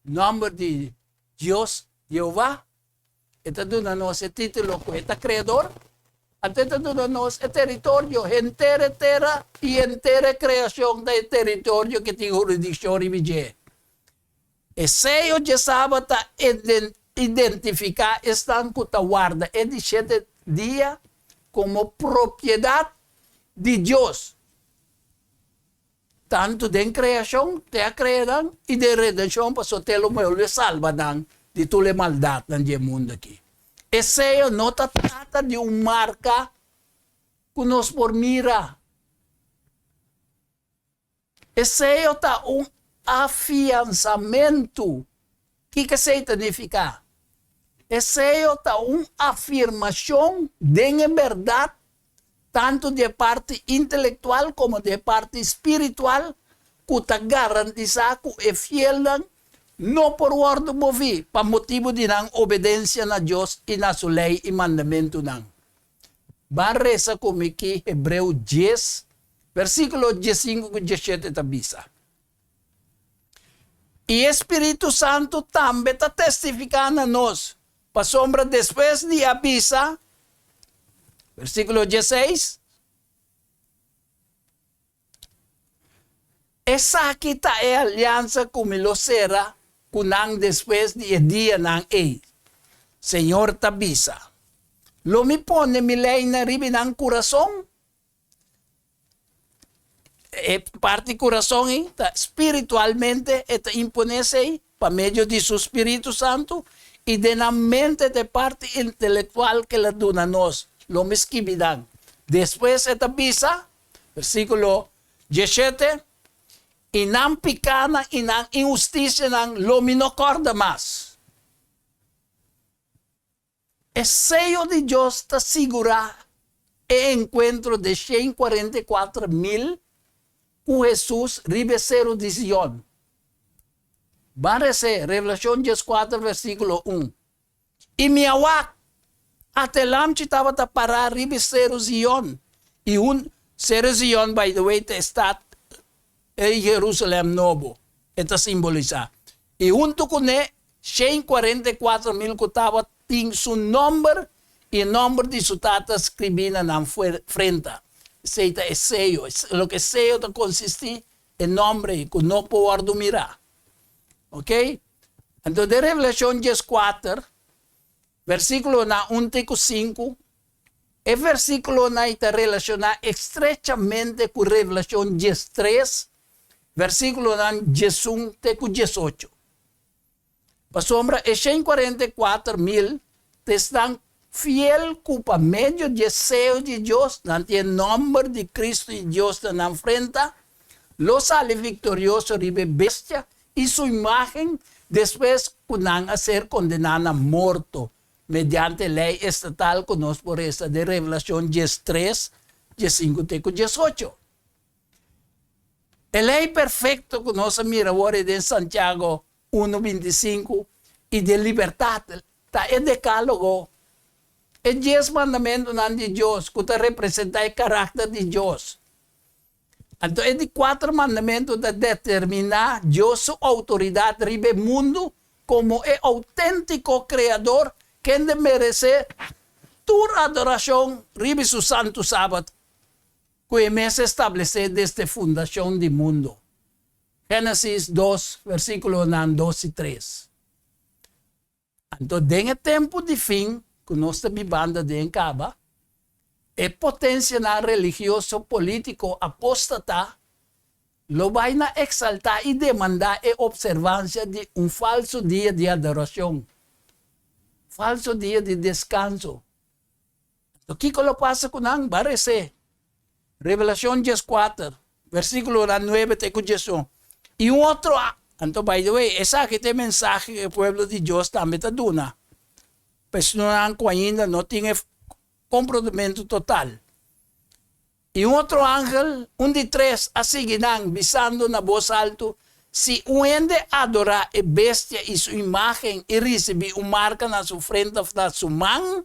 nòmber di Dios, Jehová. E ta duna nos e título ku e ta Kreador. Anto e ta duna nos e teritorio, henter e tera i henter e kreashon ta e teritorio ku tin huridikshon riba dje. E seyo dje Sabat ta identifiká esnan ku ta warda e di shete dia komo propiedat di Dios. Tantu den kreashon, te a krea nan, i den redenshon, pasobra te lo bolbe salba nan di tur e maldatnan di e mundu aki. E seyo no ta trata di un marka ku nos por mira. E seyo ta un afiansamentu. Kiko esei ta nifiká? E seyo ta un afirmashon den e bèrdat tantu di e parti intelektual komo di e parti spiritual, ku ta garantisá ku e fielnan no por wòrdu moví pa motibu di nan obedensia na Dios i na su lei i mandamentunan. Ban resa ku mi ki Hebreo 10, versíkulo 15 ku 17 ta bisa. I e spiritu santu tambe ta testifiká na nos, pasobra despues di a bisa, versíkulo 16, Esaki ta e aliansa ku mi lo sera ku nan despues di e dianan ei, Señor ta bisa, Lo mi pone mi leinan riba nan kurason, E parti kurason ei ta spiritualmente e ta imponé esei pa medio di su spiritu santu i den nan mente ta e parti intelektual ku el a duna nos. Lo mi skibi nan. Despues e ta bisa, versíkulo 17, I nan pikánan i nan inhustisianan lo mi no kòrda mas. E seyo di Dios ta sigurá e enkuentro di 144.000 ku Hesus riba e Seru di Sion. Ban res'é Revelashon 14 versíkulo 1. I mi a wak, ata e lamchi tabata pará riba e Seru Sion, i un, Seru Sion, by the way, ta e stat, e Jerusalèm nobo, e ta simbolisá. I huntu kuné 144.000 ku tabatin su nòmber i e nòmber di su tata skribí na nan frenta. Esei ta e seyo. Loke e seyo ta konsistí, e nòmber ei ku no por wòrdu mirá. Oke? Anto den Revelashon 14, Versíkulonan un te ku sinku, E versíkulonan ei ta relashoná estrechamente ku Revelashon diestres, versíkulonan diesun te ku diesocho. Pasobra e 144.000 ta esnan fiel ku pa medio di e seo di Dios nan tin e nòmber di Kristu i Dios na nan frenta, lo sali viktorioso riba e bestia i su imágen despues ku nan a ser kondená na morto mediante lei estatal ku nos por resa den Revelashon diestres, diesinku te ku diesocho. E lei perfekto ku nos a mira awor ei den Santiago unu bintisinku i den libertat ta e Dekálogo, e dies mandamentunan di Dios ku ta representá e karakter di Dios. Anto e di kuater mandamentu ta determiná Dios su outoridat riba e mundu komo e outéntiko Kreador kende meresé tur adorashon riba su santu sabat ku e mes a establesé desde fundashon di mundu. Génesis dos, versíkulonan dos i tres. Anto den e tempu di fin ku nos ta bibando aden kaba, e potensianan religioso polítiko apóstata lo bai na eksaltá i demandá e opservansia di un falsu dia di adorashon, falsu dia di deskanso. Anto kiko lo pasa ku nan? Ba resé. Revelashon dieskuater, versíkulonan nuebe te ku diesun. I un otro a. Anto, by the way, esaki ta e mensahe ku e pueblo di Dios tambe ta duna pa esnan ku ainda no tin e komprondementu total. I un otro angel, un di tres, a sigui nan, bisando na bos altu, Si un hende adorá e bestia i su imágen i risibí un marka na su frente òf na su man,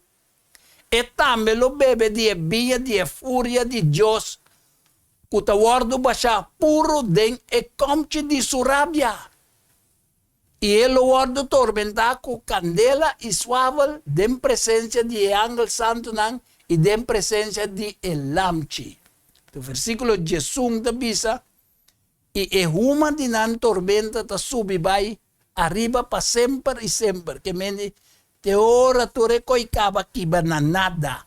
e tambe lo bebe di e biña di e furia di Dios ku ta wòrdu bashá puru den e kòmchi di su rabia, i e lo wòrdu tormentá ku kandela i swavel den presensia di e angel santunan i den presensia di e Lamchi. Versíkulo diesun ta bisa, I e huma di nan tormenta ta subi bai ariba pa semper i semper, ke mende te ora tur e koi kaba kiba na nada,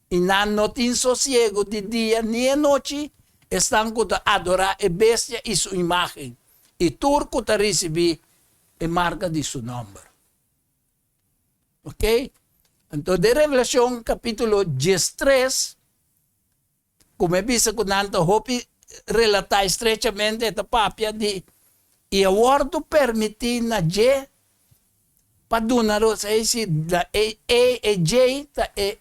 i nan no tin sosiegu di dia ni e nochi, esnan ku ta adorá e bestia i su imágen, i tur ku ta risibí e marka di su nòmber. Oke? Anto den Revelashon kapítulo diestres, Ku mi a bisa ku nan ta hopi relatá estrechamente, e ta papia di i a wòrdu permití na dje pa duna rosea i si na e e dje ta e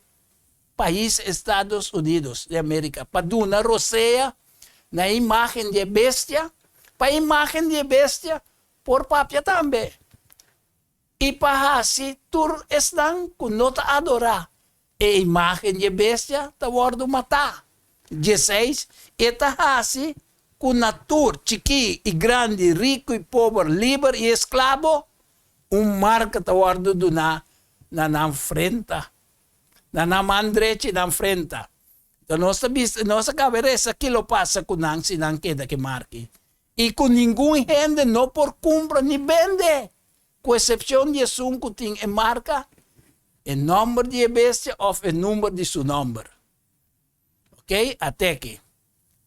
pais Estados Unidos di Amerika pa duna rosea na e imágen di e bestia, pa e imágen di e bestia por papia tambe i pa hasi tur esnan ku no ta adorá E imágen di e bestia ta wòrdu matá. Dieseis, E ta hasi ku na tur, chikí i grandi, riku i pober, liber i esklabo, un marka ta wòrdu duná na nan frenta, na nan man drechi i nan frenta. Enton nos ta bisa, nos a kaba e resa ki lo pasa ku nan si nan keda ku e marka ei, i ku ningun hende no por kumpra ni bende Ku esepshon di esun ku tin e marka, e nòmber di e bestia òf e number di su nòmber. Oke, at'e aki.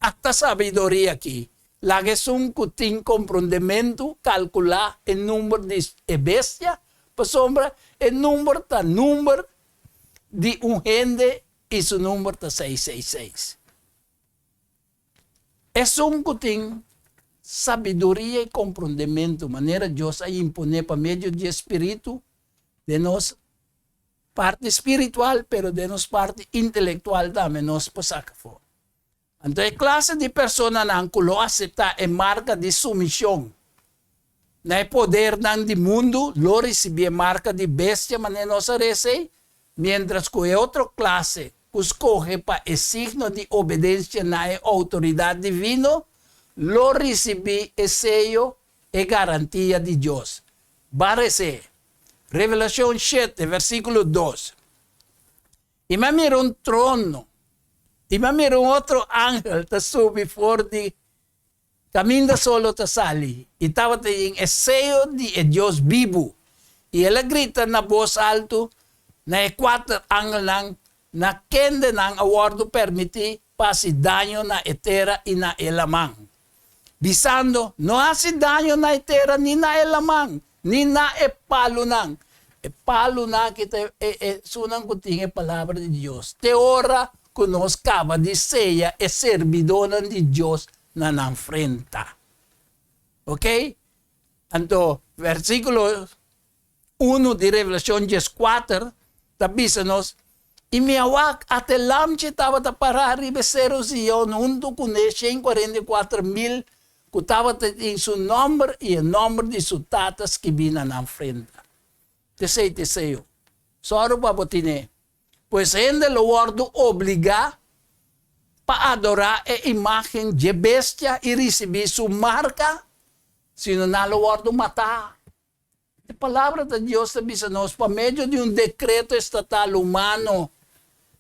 Ata sabiduria aki. Laga esun ku tin komprondementu kalkulá e number di e bestia, pasobra e number ta number di un hende i su number ta seis seis seis. Esun ku tin sabiduria i komprondementu manera Dios a imponé pa medio di e spiritu den nos parti spiritual pero den nos parti intelektual tambe nos por saka afó. Anto e klase di personanan ku lo aseptá e marka di sumishon na e podernan di mundu lo risibí e marka di bestia manera nos a resa ei, miéntras ku e otro klase ku skohe pa e signo di obedensia na e outoridat divino lo risibí e seyo, e garantia di Dios. Ban res'é. Revelashon shete, versíkulo dos. I mi a mira un trono, i mi a mira un otro angel ta subi for di Kaminda solo ta sali, i tabata yin e seyo di e Dios bibu. I el a grita na bos altu. na e kuater angelnan na kendenan a wòrdu permití pa hasi daño na e tera i na e laman, bisando, No hasi daño na e tera ni na e laman, ni na e palunan. E palunan aki ta e esunnan ku tin e palabra di Dios, te ora ku nos kaba di seya e serbidónan di Dios na nan frenta. Oke? Anto, versíkulo unu di Revelashon dieskuater ta bisa nos, I mi a wak, ata e Lamchi tabata pará riba e seru Zion huntu ku ne 144.000 ku tabata tin su nòmber i e nòmber di su Tata skibí na nan frenta. T'esei ta esei. Sòru pa bo tine. Pues hende lo wòrdu obligá pa adorá e imágen dje bestia i risibí su marka, sino nan lo wòrdu matá. E Palabra ta Dios ta bisa nos pa medio di un dekreto estatal humano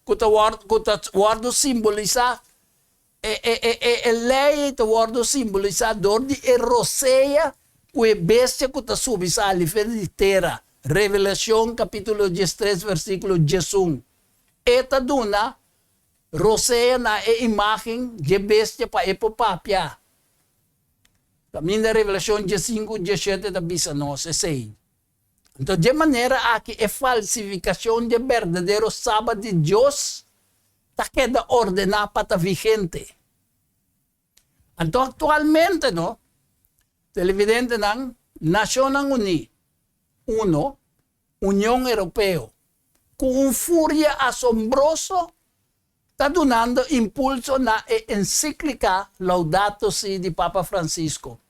ku ta wòrdu ku ta wòrdu simbolisá e e e e e lei ei ta wòrdu simbolisá dor di e rosea ku e bestia ku ta subi sali for di tera, Revelashon kapítulo diestres versíkulo 11. E ta duna rosea na e imágen dje bestia pa e por papia. Kaminda Revelashon diesinku diesshete ta bisa nos esei. Anto dje manera aki e falsifikashon dje berdadero Sabat di Dios ta keda ordená pa ta vigente. Anto aktualmente no, televidentenan, Nashonnan Uní, uno, Union Europeo, ku un furia asombroso ta dunando impulso na e ensíklika Laudato Si di Papa Francisco.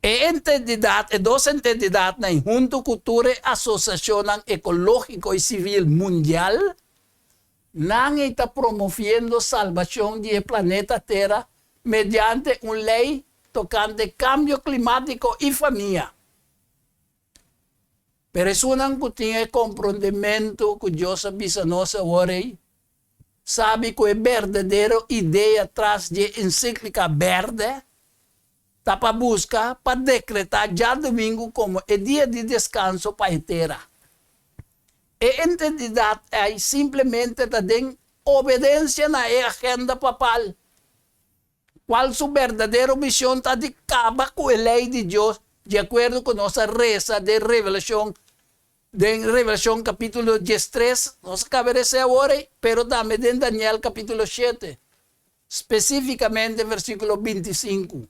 E ententidat, e dos ententidatnan huntu ku tur e asosiashonnan ekológiko i sivil mundial, nan ei ta promoviendo salbashon di e planeta Tera mediante un lei tokante kambio klimátiko i famia. Pero esunnan ku tin e komprondementu ku Dios a bisa nos awor ei, sabi ku e berdadero idea tras dje ensíklika bèrdè ta pa buska pa dekretá djadumingu komo e dia di deskanso pa e tera. E ententidat ei simplemente ta den obedensia na e agenda papal. Cual su berdadero mision ta di caba cu e ley di Dios di acuerdo cu nos a reza den Revelacion, den Revelacion capitulo 13, nos a caba reza awor ey, pero tambe den Daniel capitulo 7, specificamente versiculo 25.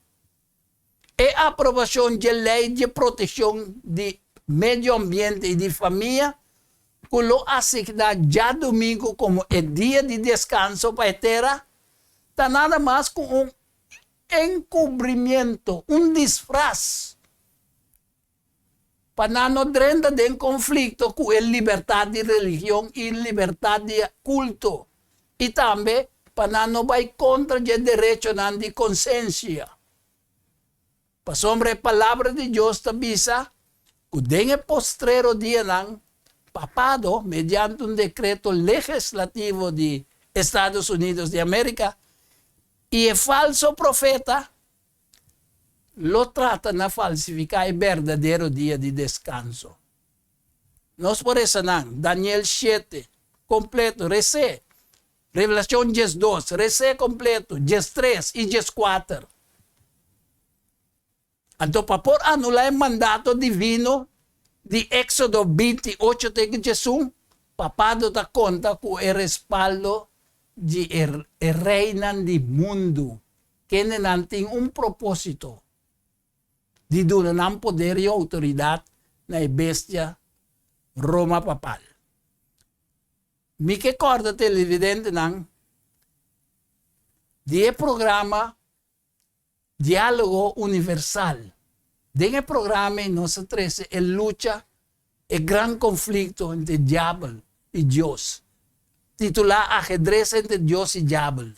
E aprobacion dje ley dje proteccion di medio ambiente y di famia cu lo asigna djadumingo como e dia di descanso pa e tera ta nada mas cu un encubrimiento, un disfraz, pa nan no drenta den conflicto cu e libertad di religion y libertad di culto y tambe pa nan no bay contra dje derechonan di consensia. Pasobra e Palabra di Dios ta bisa ku den e postrero dianan, Papado, mediante un dekreto legislativo di Estados Unidos di Amerika, i e falso profeta lo trata na falsifiká e berdadero dia di deskanso. Nos por resa nan, Daniel shete, kompleto, res'é, Revelacion 12, res'é kompleto, 13 i 14. Anto pa por anulá e mandato divino di Éxodo 28 te ku 11, papado ta konta ku e respaldo di e reinan di mundu, kendenan tin un propósito, di duna nan poder i outoridat na e bestia Roma papal. Mi ke kòrda televidentenan di e programa Diálogo Universal. Den e programa ei nos a trese e lucha, e gran konflikto entre Diabel i Dios, titulá Ahedres entre Dios i Diabel.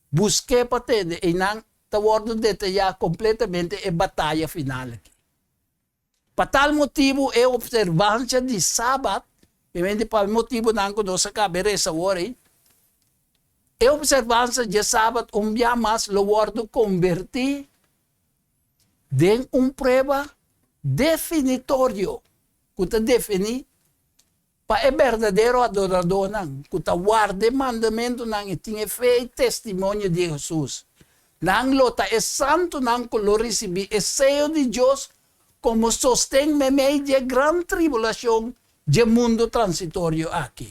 Busk'é pa tende, einan ta wòrdu detayá kompletamente e bataya final aki. Pa tal motibu e opservansia di Sabat, obviamente pa e motibunan ku nos a kaba e resa awor ei, e opservansia dje Sabat un bia mas lo wòrdu konbertí den un prueba definitorio ku ta definí. Pa e berdadero adoradónan ku ta warda e mandamentunan i tin e fe i testimonio di Hesus, nan lo ta e santunan ku lo risibí e seyo di Dios komo sosten meimei dje gran tribulashon dje mundu transitorio aki.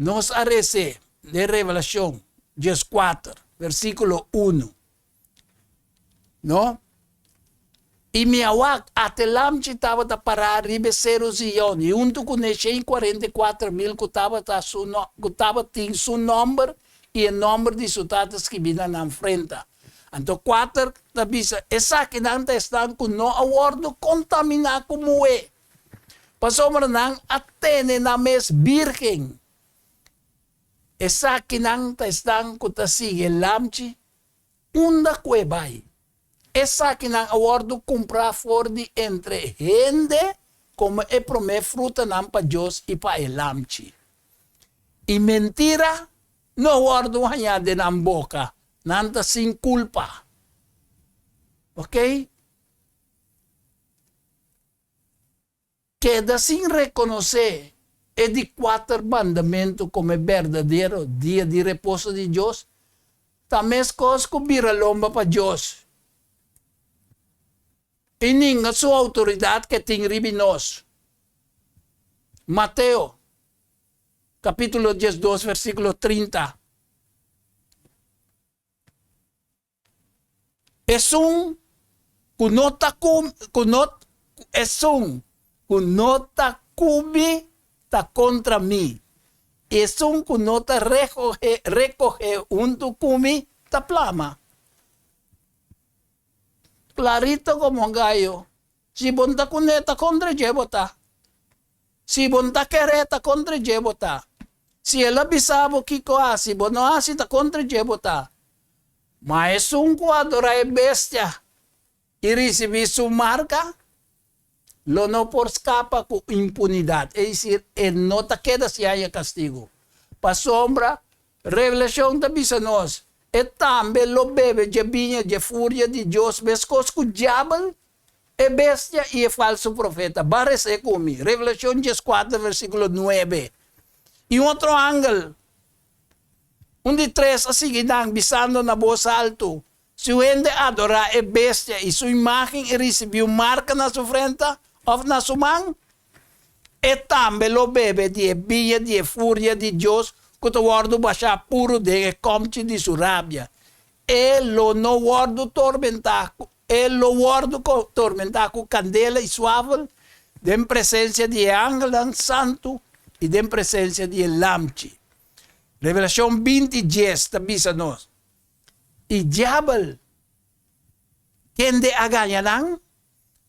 Nos a res'é den Revelashon dieskuater, versíkulo unu, no? I mi a wak, ata e lamchi tabata pará riba e seru Zion, i huntu kuné 144.000 ku tabata su no, ku tabatin su nòmber i e nòmber di su tata skibí na nan frenta. Anto kuater ta bisa, Esakinan ta esnan ku no a wòrdu kontaminá ku muhé. Pasobra nan a tene nan mes bírgen. Esakinan ta esnan ku ta sigui e Lamchi unda ku e bai. Esakinan a wòrdu kumprá for di entre hende komo e promé frutanan pa Dios i pa e Lamchi. I mentira no a wòrdu hañá den nan boka, nan ta sin kulpa. Oké? Keda sin rekonosé e di kuater mandamentu komo e berdadero dia di reposo di Dios ta meskos ku bira lomba pa Dios i ninga su outoridat ke tin riba nos. Mateo, kapítulo 12, versíkulo 30. Esun ku no ta ku ku no esun ku no ta ku mi ta kontra mi, i esun ku no ta rekohe rekohe huntu ku mi ta plama. Klarito komo gayo, si bo no ta kuné ta kontra dje bo ta. Si bo no ta keré ta kontra dje bo ta. Si el a bisa bo kiko hasi, bo no hasi ta kontra dje bo ta. Ma esun ku adorá e bestia i risibí su marka, lo no por skapa ku impunidat, es desir, e no ta keda sin haña kastigu. Pasobra Revelashon ta bisa nos, E tambe lo bebe dje biña dje furia di Dios meskos ku diabel, e bestia i e falsu profeta. Ban res'é ku mi. Revelashon 14 versíkulo 9. I un otro angel, Un di tres a sigui nan, bisando na bos altu, Si un hende adorá e bestia i su imágen i risibí un marka na su frenta òf na su man, e tambe lo bebe di e biña di e furia di Dios ku ta wòrdu bashá puru den e kòmchi di su rabia. E lo no wòrdu tormentá ku e lo wòrdu tormentá ku kandela i suafel den presensia di e angelnan santu i den presensia di e Lamchi. Revelashon 20 dies ta bisa nos, I diabel, kende a gaña nan,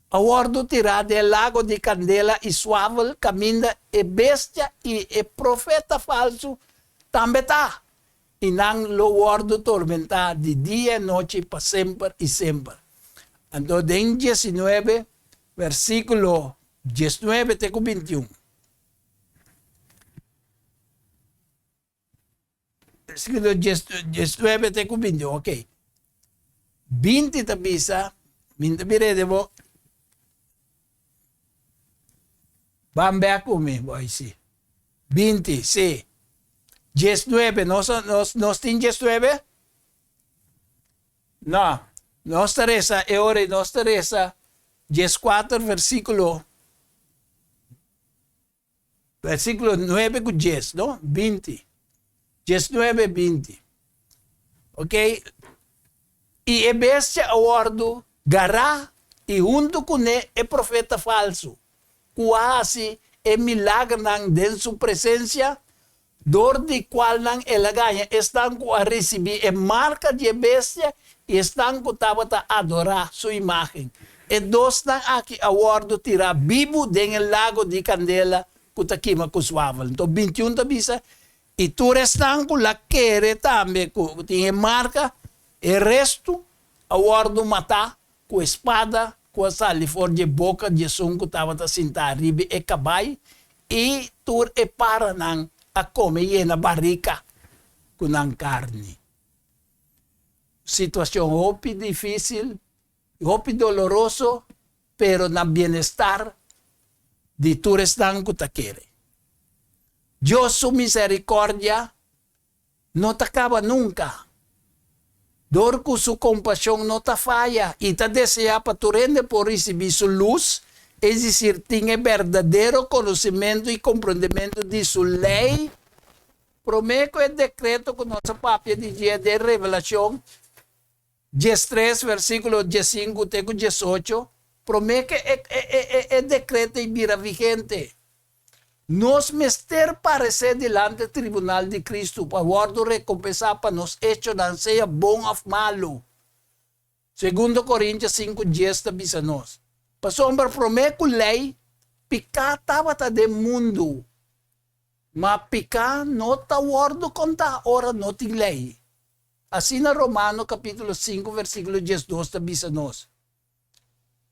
a wòrdu tirá den e lago di kandela i suafel kaminda e bestia i e profeta falsu tambe ta, i nan lo wòrdu tormentá di dia i nochi pa semper i semper. Anto den 19, versíkulo 19 te ku 21. Versíkulo 19 te ku 21, ok. 20 ta bisa, mi ta bira de bo, ban bek ku mi, boy, si. 20, si. 19, nos, nos, nos tin 19? No, nos ta resa, e ora nos ta resa 14 versíkulo Versíkulo nuebe ku djes, no? 20. 19, 20. Ok? I e bestia a wòrdu gará i huntu kuné e profeta falsu, ku a hasi e milagernan den su presensia, dor di kualnan el a gaña esnan ku a risibí e marka di e bestia i esnan ku tabata adorá su imágen. E dosnan aki a wòrdu tirá bibu den e lago di kandela ku ta kima ku swavel. Nto 21 ta bisa, I tur esnan ku la kere tambe ku tin e marka, e restu a wòrdu matá ku e spada ku a sali for di e boka di esun ku tabata sintá riba e kabai, i tur e paranan a kome yena barika ku nan karni. Situashon hopi difísil i hopi doloroso, pero na bienestar. di tur esnan ku ta kere. Dios su miserikòrdia no ta kaba nunka. Dor ku su kompashon no ta faya i ta deseá pa tur hende por risibí su lus, es desir, tin e berdadero konosementu i komprondementu di su lei, promé ku e dekreto ku nos a papia di dje den Revelashon 13 versíkulo 15 te ku 18, promé ku e dekreto ei bira vigente. Nos mester paresé dilanti e tribunal di Kristu pa wòrdu rekompensá pa nos echonan, sea bon òf malu. Segundo Korintio sinku dies ta bisa nos, Pasobra promé ku lei, piká tabata den mundu, ma piká no ta wòrdu kontá ora no tin lei. Asina Romano kapítulo sinku versíkulo 12 ta bisa nos.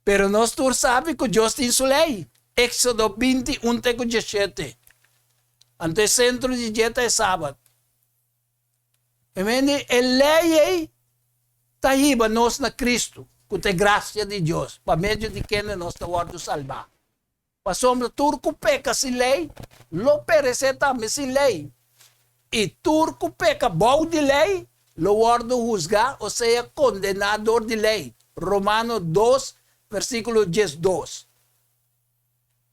Pero nos tur sabi ku Dios tin su lei, Éksodo 21 te ku 17. Anto e sentro di dje ta e Sabat. Amen. E lei ei ta hiba nos na Kristu, ku ta e grasia di Dios, pa medio di kende nos ta wòrdu salbá. Pasobra tur ku peka sin lei, lo peresé tambe sin lei, i tur ku peka bou di lei, lo wòrdu husgá, osea kondená dor di lei. Romano 2, versíkulo 12.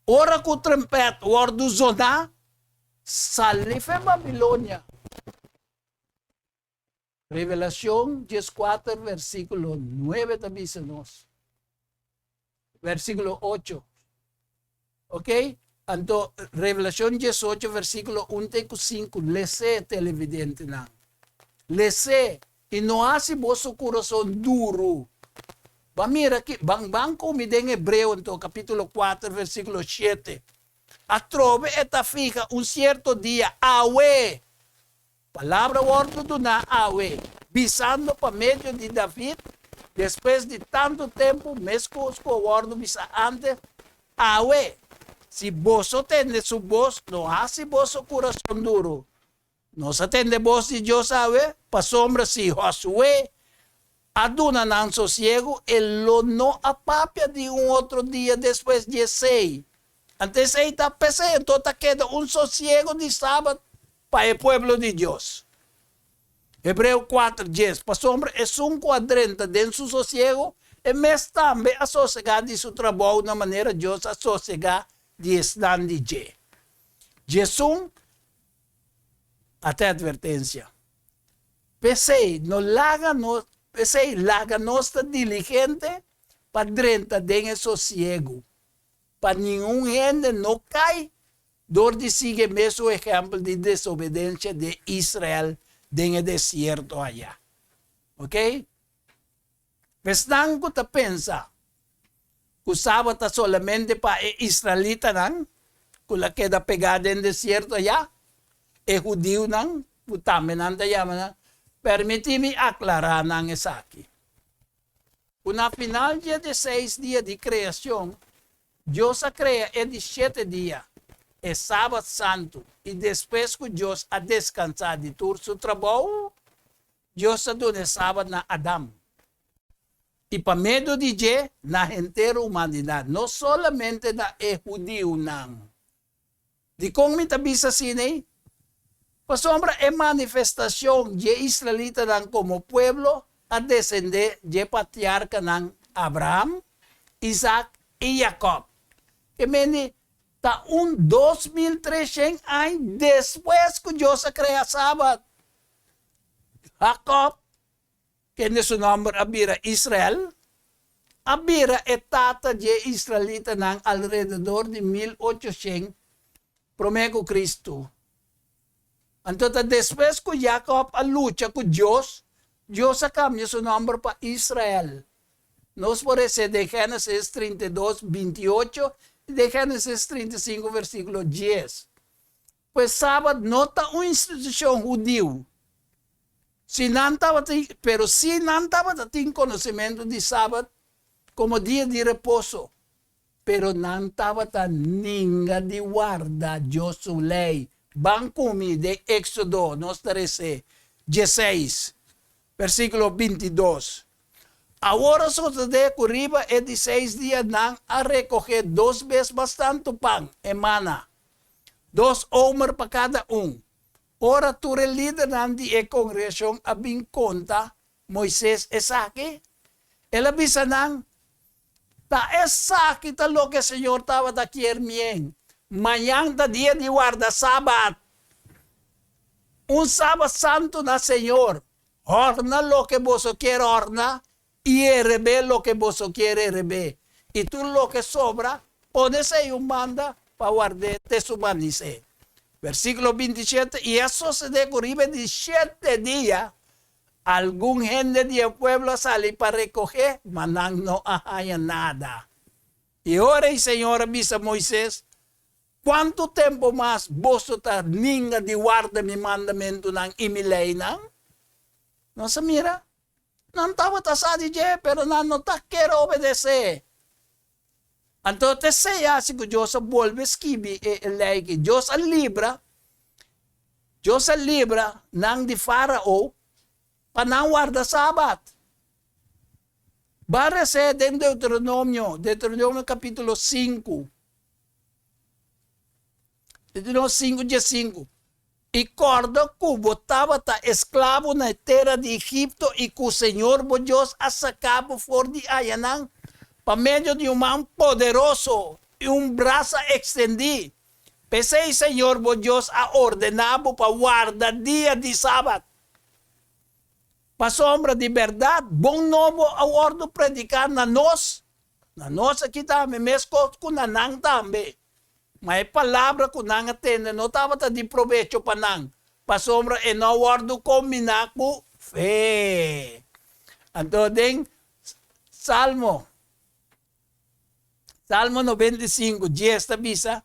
Ora ku trempèt wòrdu zoná, sali fe Babilonia. Revelacion 14 versículo 9 ta bisa nos. Versículo 8. Ok? Anto Revelacion 18 versículo 1 te ku 5 lesé televidentenan. Lesé i no hasi boso kurason duru. Ban mira ki ban ban kumi den Hebreo anto kapítulo 4 versículo 7. Atrobe e ta fija un sierto dia awe. Palabra wòrdu duná awe, bisando pa medio di David, despues di tantu tempu, meskos ku a wòrdu bisá ántes, Awe, si boso tende su bos, no hasi boso kurason duru. Nos a tende bos di Dios awe, pasobra si Josué a duna nan sosiegu, e lo no a papia di un otro dia despues di esei. Anto esei ta p'esei, anto ta keda un sosiegu di sabat pa e pueblo di Dios. Hebreo 4, 10, Pasobra esun ku a drenta den su sosiegu, e mes tambe a sosegá di su trabou na manera Dios a sosegá di esnan di dje. 11, Ata e atvertensia. P'esei, no laga nos, p'esei, laga nos ta diligente pa drenta den e sosiegu, pa ningun hende no kai dor di sigui e mesun ehèmpel di desobedensia di Israel den e desierto ayá. Oke? Esnan ku ta pensa ku Sabat ta solamente pa e israelitanan ku la keda pegá den desierto ayá, e hudiunan, ku tambe nan ta yama nan, permití mi aklará nan esaki. Ku na final dje di seis dia di kreashon, Dios a krea e di shete dia, e Sabat santu, i despues ku Dios a deskansá di tur su trabou, Dios a duna e Sabat na Adam, i pa medio di dje na henter humanidat, no solamente na e hudiunan. Dikon mi ta bisa asina ei? Pasobra e manifestashon dje israelitanan komo pueblo a desendé dje patriarkanan Abraham, Isaac i Jakòb. Ke mende ta un 2300 aña despues ku Dios a krea Sabat. Jakòb, kende su nòmber a bira Israel, a bira e tata dje israelitanan alrededor di 1800 promé ku Kristu. Anto ta despues ku Jakòb a lucha ku Dios, Dios a kambia su nòmber pa Israel. Nos por hesé den Génesis 32, 28 i den Génesis 35, versíkulo 10. Pues Sabat no ta un institushon hudiu. Si nan tabatin, pero si nan tabata tin konosementu di Sabat komo dia di reposo, pero nan tabata ninga di warda Dios su lei. Ban ku mi den Éksodo, nos ta res'é, 16, versíkulo 22. Awor a sosodé ku riba e di seis dia nan a rekohé dos bes mas tantu pan, e mana, dos omer pa kada un. Ora tur e lidernan di e kongregashon a bin konta Moises esaki, el a bisa nan, Ta esaki ta loke Señor tabata kier mien, Mañan ta dia di warda Sabat, un Sabat santu na Señor. Hòrna loke boso kier hòrna i herebé loke boso kier herebé, i tur loke sobra, pone esei un banda pa ward'é te su manisé. Versíkulo 27, I a sosodé ku riba e di shete dia, algun hende di e pueblo a sali pa rekohé, ma nan no a haña nada. I ora e Señor a bisa Moises, Kuantu tempu mas boso ta ninga di warda mi mandamentunan i mi leinan? Nos a mira, nan tabata sa di dje, pero nan no ta kere obedesé. Anto ta esei hasi ku Dios a bolbe skibi e lei aki. Dios a libra, Dios a libra nan di Fárao pa nan warda Sabat. Ban resé den Deuteronomio, Deuteronomio kapítulo sinku. Deuteronomio sinku diesinku. I kòrda ku bo tabata esklabo na e tera di Egipto i ku señor bo Dios a saka bo for di ayanan pa medio di un man poderoso i un brasa ekstendí. P'esei señor bo Dios a ordená bo pa warda dia di sabat. Pasobra di bèrdat bon nobo a wòrdu prediká na nos, na nos aki tambe, meskos ku na nan tambe. Ma e palabra ku nan a tende no tabata di probecho pa nan, pasobra e no a wòrdu kombiná ku fe. Anto den Salmo, Salmo 95, dies ta bisa,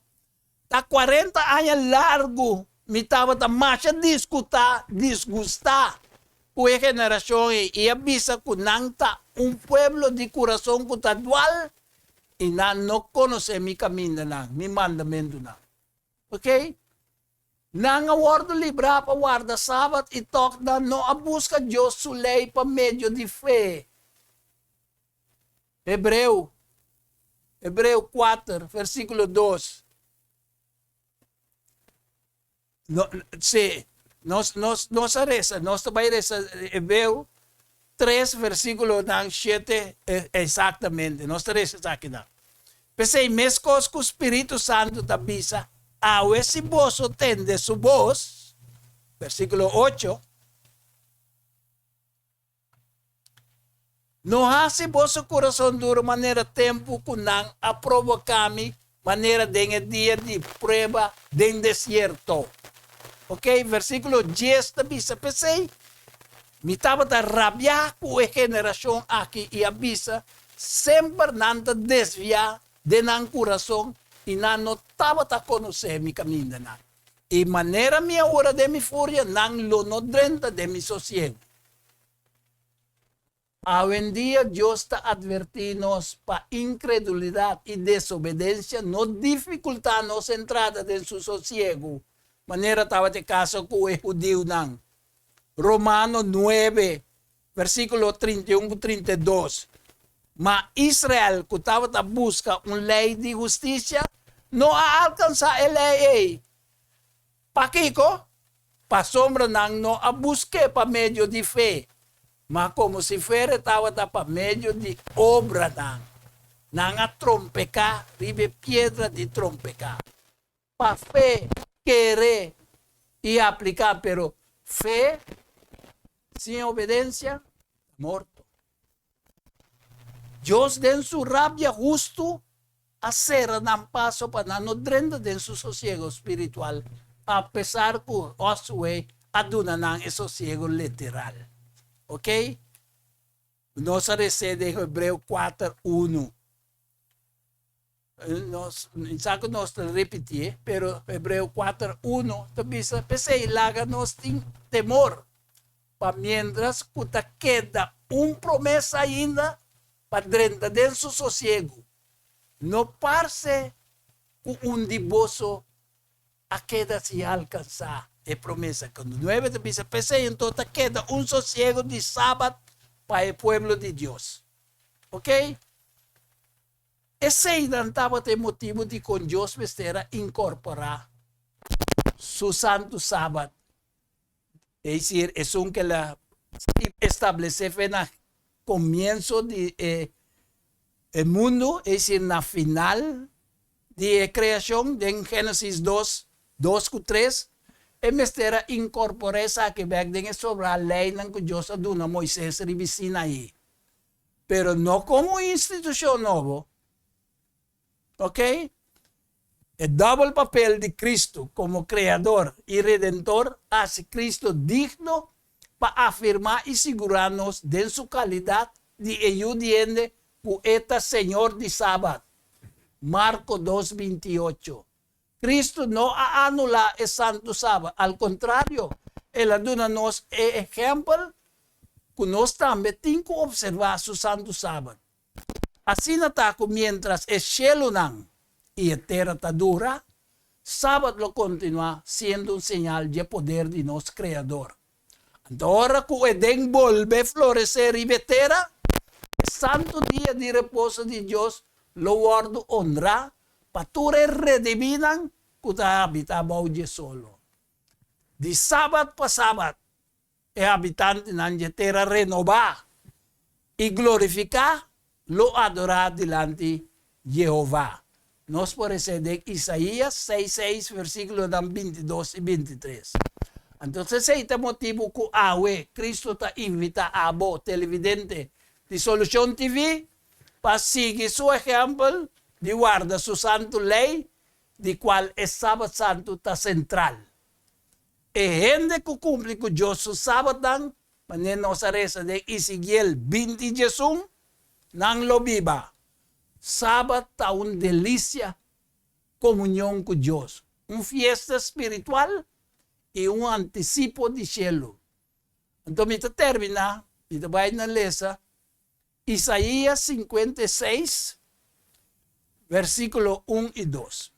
Ta 40 aña largu mi tabata masha diskutá, disgustá, ku e generashon ei i a bisa ku nan ta un pueblo di kurason ku ta dual i nan no konosé mi kamindanan, mi mandamentunan. Oke? Nan a wòrdu librá pa warda Sabat i tòg nan no a buska Dios su lei pa medio di fe. Hebreo, Hebreo 4, versíkulo 2. No, sí, nos, nos, nos a resa, nos ta bai resa Hebreo 3, versíkulonan 7 eksaktamente. Nos ta resa esakinan. P'esei, meskos ku Spiritu Santu ta bisa, Awe si boso tende su bos, versíkulo 8, No hasi boso kurason duru manera tempu ku nan a provoká mi, manera den e dia di prueba den desierto. Oke, versíkulo dies ta bisa, P'esei, mi tabata rabiá ku e generashon aki i a bisa, Semper nan ta desviá den nan kurason i nan no tabata konosé mi kamindanan. I manera mi a ora den mi furia, nan lo no drenta den mi sosiegu. Awendia Dios ta advertí nos pa inkredulidat i desobedensia no difikultá nos entrada den su sosiegu, manera tabata e kaso ku e hudiunan. Romano nuebe, versíkulo 31 ku 32, Ma Israel, ku tabata buska un lei di hustisia, no a alkansá e lei ei. Pakiko? Pasobra nan no a busk'é pa medio di fe, ma komo si fuera tabata pa medio di obranan. Nan a trompeká riba e piedra di trompeká. Pa fe, kere i apliká, pero fe sin obedensia ta morto. Dios den su rabia hustu a sera nan paso pa nan no drenta den su sosiego spiritual, apesar ku Josué a duna nan e sosiego literal. Ok? Nos a resé den Hebreo kuater unu. Nos sa ku nos ta repitié, pero Hebreo kuater unu ta bisa, P'esei laga nos tin temor, pa miéntras ku ta keda un promesa ainda pa drenta den su sosiegu, no parse ku un di boso a keda sin alkansá e promesa. Ku nuebe ta bisa, P'esei anto ta keda un sosiegu di sabat pa e pueblo di Dios. Ok? Eseinan tabata e motibu dikon Dios mester a inkorporá Su santu Sabat, es desir, esun ku el a establesé fe na komienso di e mundu, es desir, na final di e kreashon, den Génesis dos, dos ku tres, e mester a inkorporá esaki bèk den e sobrá leinan ku Dios a duna Moisés riba Sinaí. Pero no komo un institushon nobo. Ok? E dòbel papel di Kristu komo Kreador i Redentor a hasi Kristu digno pa afirmá i sigurá nos den su kalidat di e Yu di hende ku e ta Señor di Sabat. Marko dos 28. Kristu no a anulá e santu Sabat, al kontrario, el a duna nos e ehèmpel ku nos tambe tin ku opservá su santu Sabat. Asina ta ku miéntras e shelunan i e tera ta dura, Sabat lo kontinuá siendo un señal dje poder di nos Kreador. Anto ora ku Edén bolbe floresé riba e tera, e santu dia di reposo di Dios lo wòrdu onrá pa tur e redimínan ku ta habitá bou dje solo. Di sabat pa sabat, e habitantenan dje tera renobá i glorifiká lo adorá dilanti Yehova. Nos por hesé den Isaías seis seis versíkulonan 22 i 23. Anto esei ta motibu ku awe Kristu ta invitá abo, televidente di Solushon TV, pa sigui su ehèmpel di warda su santu lei, di kual e Sabat Santu ta sentral. E hende ku kumpli ku Dios su sabatnan, manera nos a resa den Ezekiel 20 diesun, nan lo biba. Sabat ta un delisia komunion ku Dios, un fiesta spiritual i un antisipo di shelu. Anto mi ta terminá, mi ta bai na lesa Isaías 56, versíkulo un i dos.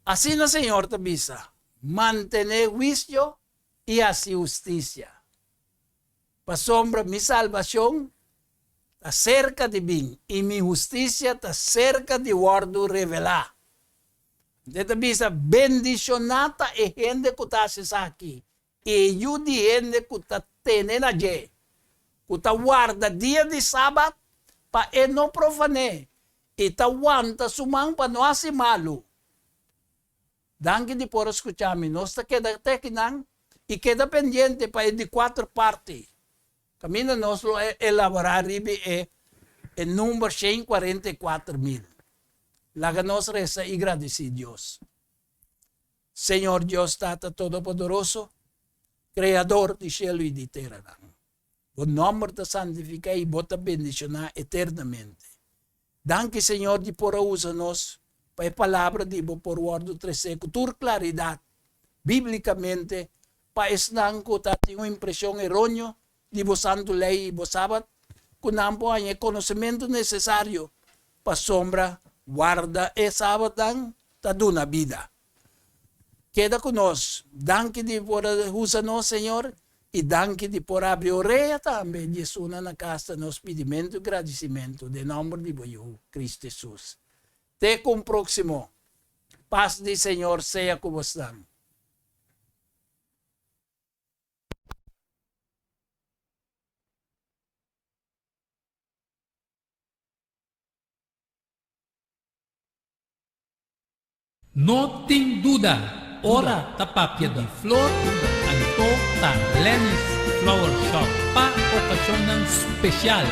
Asina Señor ta bisa, Mantené huisio i hasi hustisia, pasobra mi salbashon ta serka di bin i mi hustisia ta serka di wòrdu revelá. E ta bisa, Bendishoná ta e hende ku ta hasi esaki, E yu di hende ku ta tene na dje, ku ta warda dia di sabat pa e no profané i ta wanta su man pa no hasi malu. Danki di por a skucha mi. Nos ta keda te akinan i keda pendiente pa e di kuater parti, kaminda nos lo elaborá riba e e number 144.000. Laga nos resa i gradisí Dios. Señor Dios Tata Todopoderoso, Kreador di shelu i di teranan, Bo nòmber ta santifiká i Bo ta bendishoná eternamente. Danki, Señor, di por a usa nos pa e palabra di Bo por wòrdu tresé ku tur klaridat, bíblikamente, pa esnan ku ta tin un impreshon eróneo di Bo santu lei i Bo sabat, ku nan por haña e konosementu nesesario pasobra warda e sabatnan ta duna bida. Keda ku nos. Danki di por a usa nos, Señor, i danki di por abri orea tambe di esunnan na kas ta nos pidimentu i gradisimentu den nòmber di bo Yu, Kristu Hesus. Te ku un próksimo. Pas di Señor sea ku bosnan. No tin duda, ora ta papia di flor, anto ta Lenny's Flower Shop pa okashonnan spesial.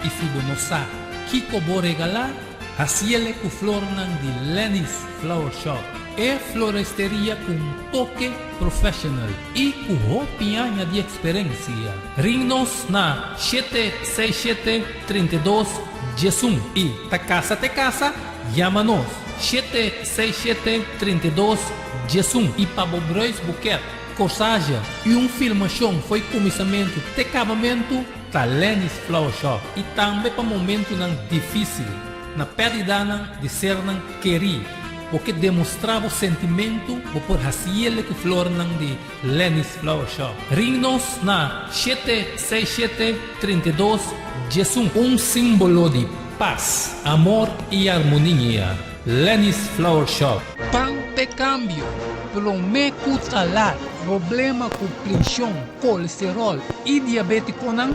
I si bo no sa kiko bo regalá, hasiele ku flornan di Lenny's Flower Shop, e floresteria ku un toke professional i ku hopi aña di eksperensia. Ring nos na shete seis shete 32 diesun i ta kasa te kasa, Yama nos, shete seis shete 32 11 i pa bo bruidsboeket, corsage i un filmashon fo'i kuminsamentu te kabamentu ta Lenny's Flower Shop i tambe pa momentunan difísil, na pèrdidanan di sernan kerí, bo ke demostrá bo sentimentu bo por hasiele ku flornan di Lenny's Flower Shop. Ring nos na shete seis shete 32. 11, un símbolo di pas, amor i armonia. Lenny's Flower Shop. Pan p'e kambio, promé ku ta lat. Problema ku preshon, kolesteròl i diabétikonan,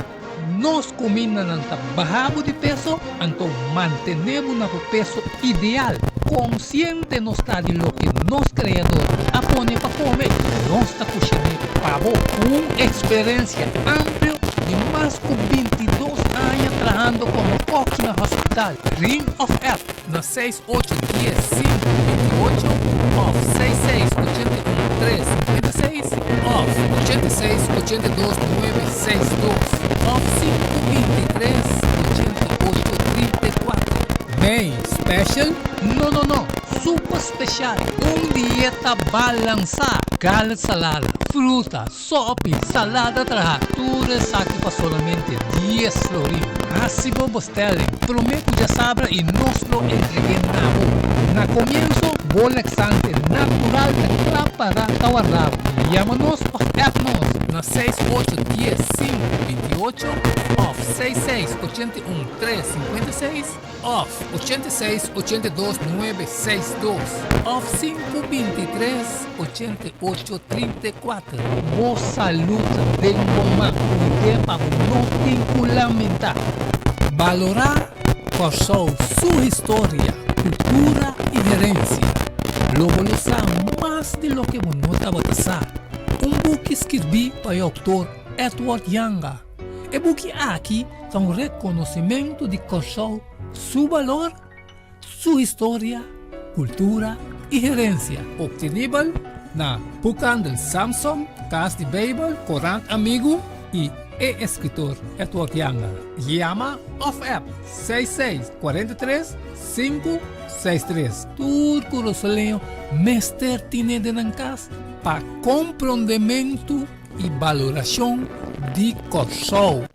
nos kumindanan ta baha bo di peso, anto mantené bo na bo peso ideal. Konsiente nos ta di loke nos Kreador a pone pa kome, nos ta kushiné pa bo. Un eksperensia amplio di mas ku 22 aña trahando komo kòki na hospital. Ring òf app na 6 8 10 5 28 òf 6 6 81 3 56 òf 86 82 9 6 2 òf 5 23 88 34. May special? No no no, super special! Un dieta balansá, garlic salada, fruta, sopi, salada trahá, tur esaki pa solamente 10 florin. Hasi bo bestelling promé ku djasabra i nos lo entreg'é na bo. Na komienso, bo laxante natural ta kla para ta warda bo. Yama nos òf app nos na 6 8 10 5 28 òf 6 6 81 3 56 òf 86 82 9 6 2 òf 5 23 88 34. Bo salud ta den bo man, kuid'é pa bo no tin ku lamentá. Balorá Kòrsou su historia, kultura i herensia. Lo bo lo sa mas di loke bo no tabata sa. Un buki skirbí pa e outor Edward Janga. E buki aki ta un rekonosimentu di Kòrsou su balor, su historia, kultura i herensia. Optenibel na Boekhandel Samsom, Kas di Beibel, Korant Amigu i e eskritor Edward Janga. Yama òf app 66 43 5 63. Tur kurasoleño mester tine den nan kas pa komprondementu i balorashon di Kòrsou.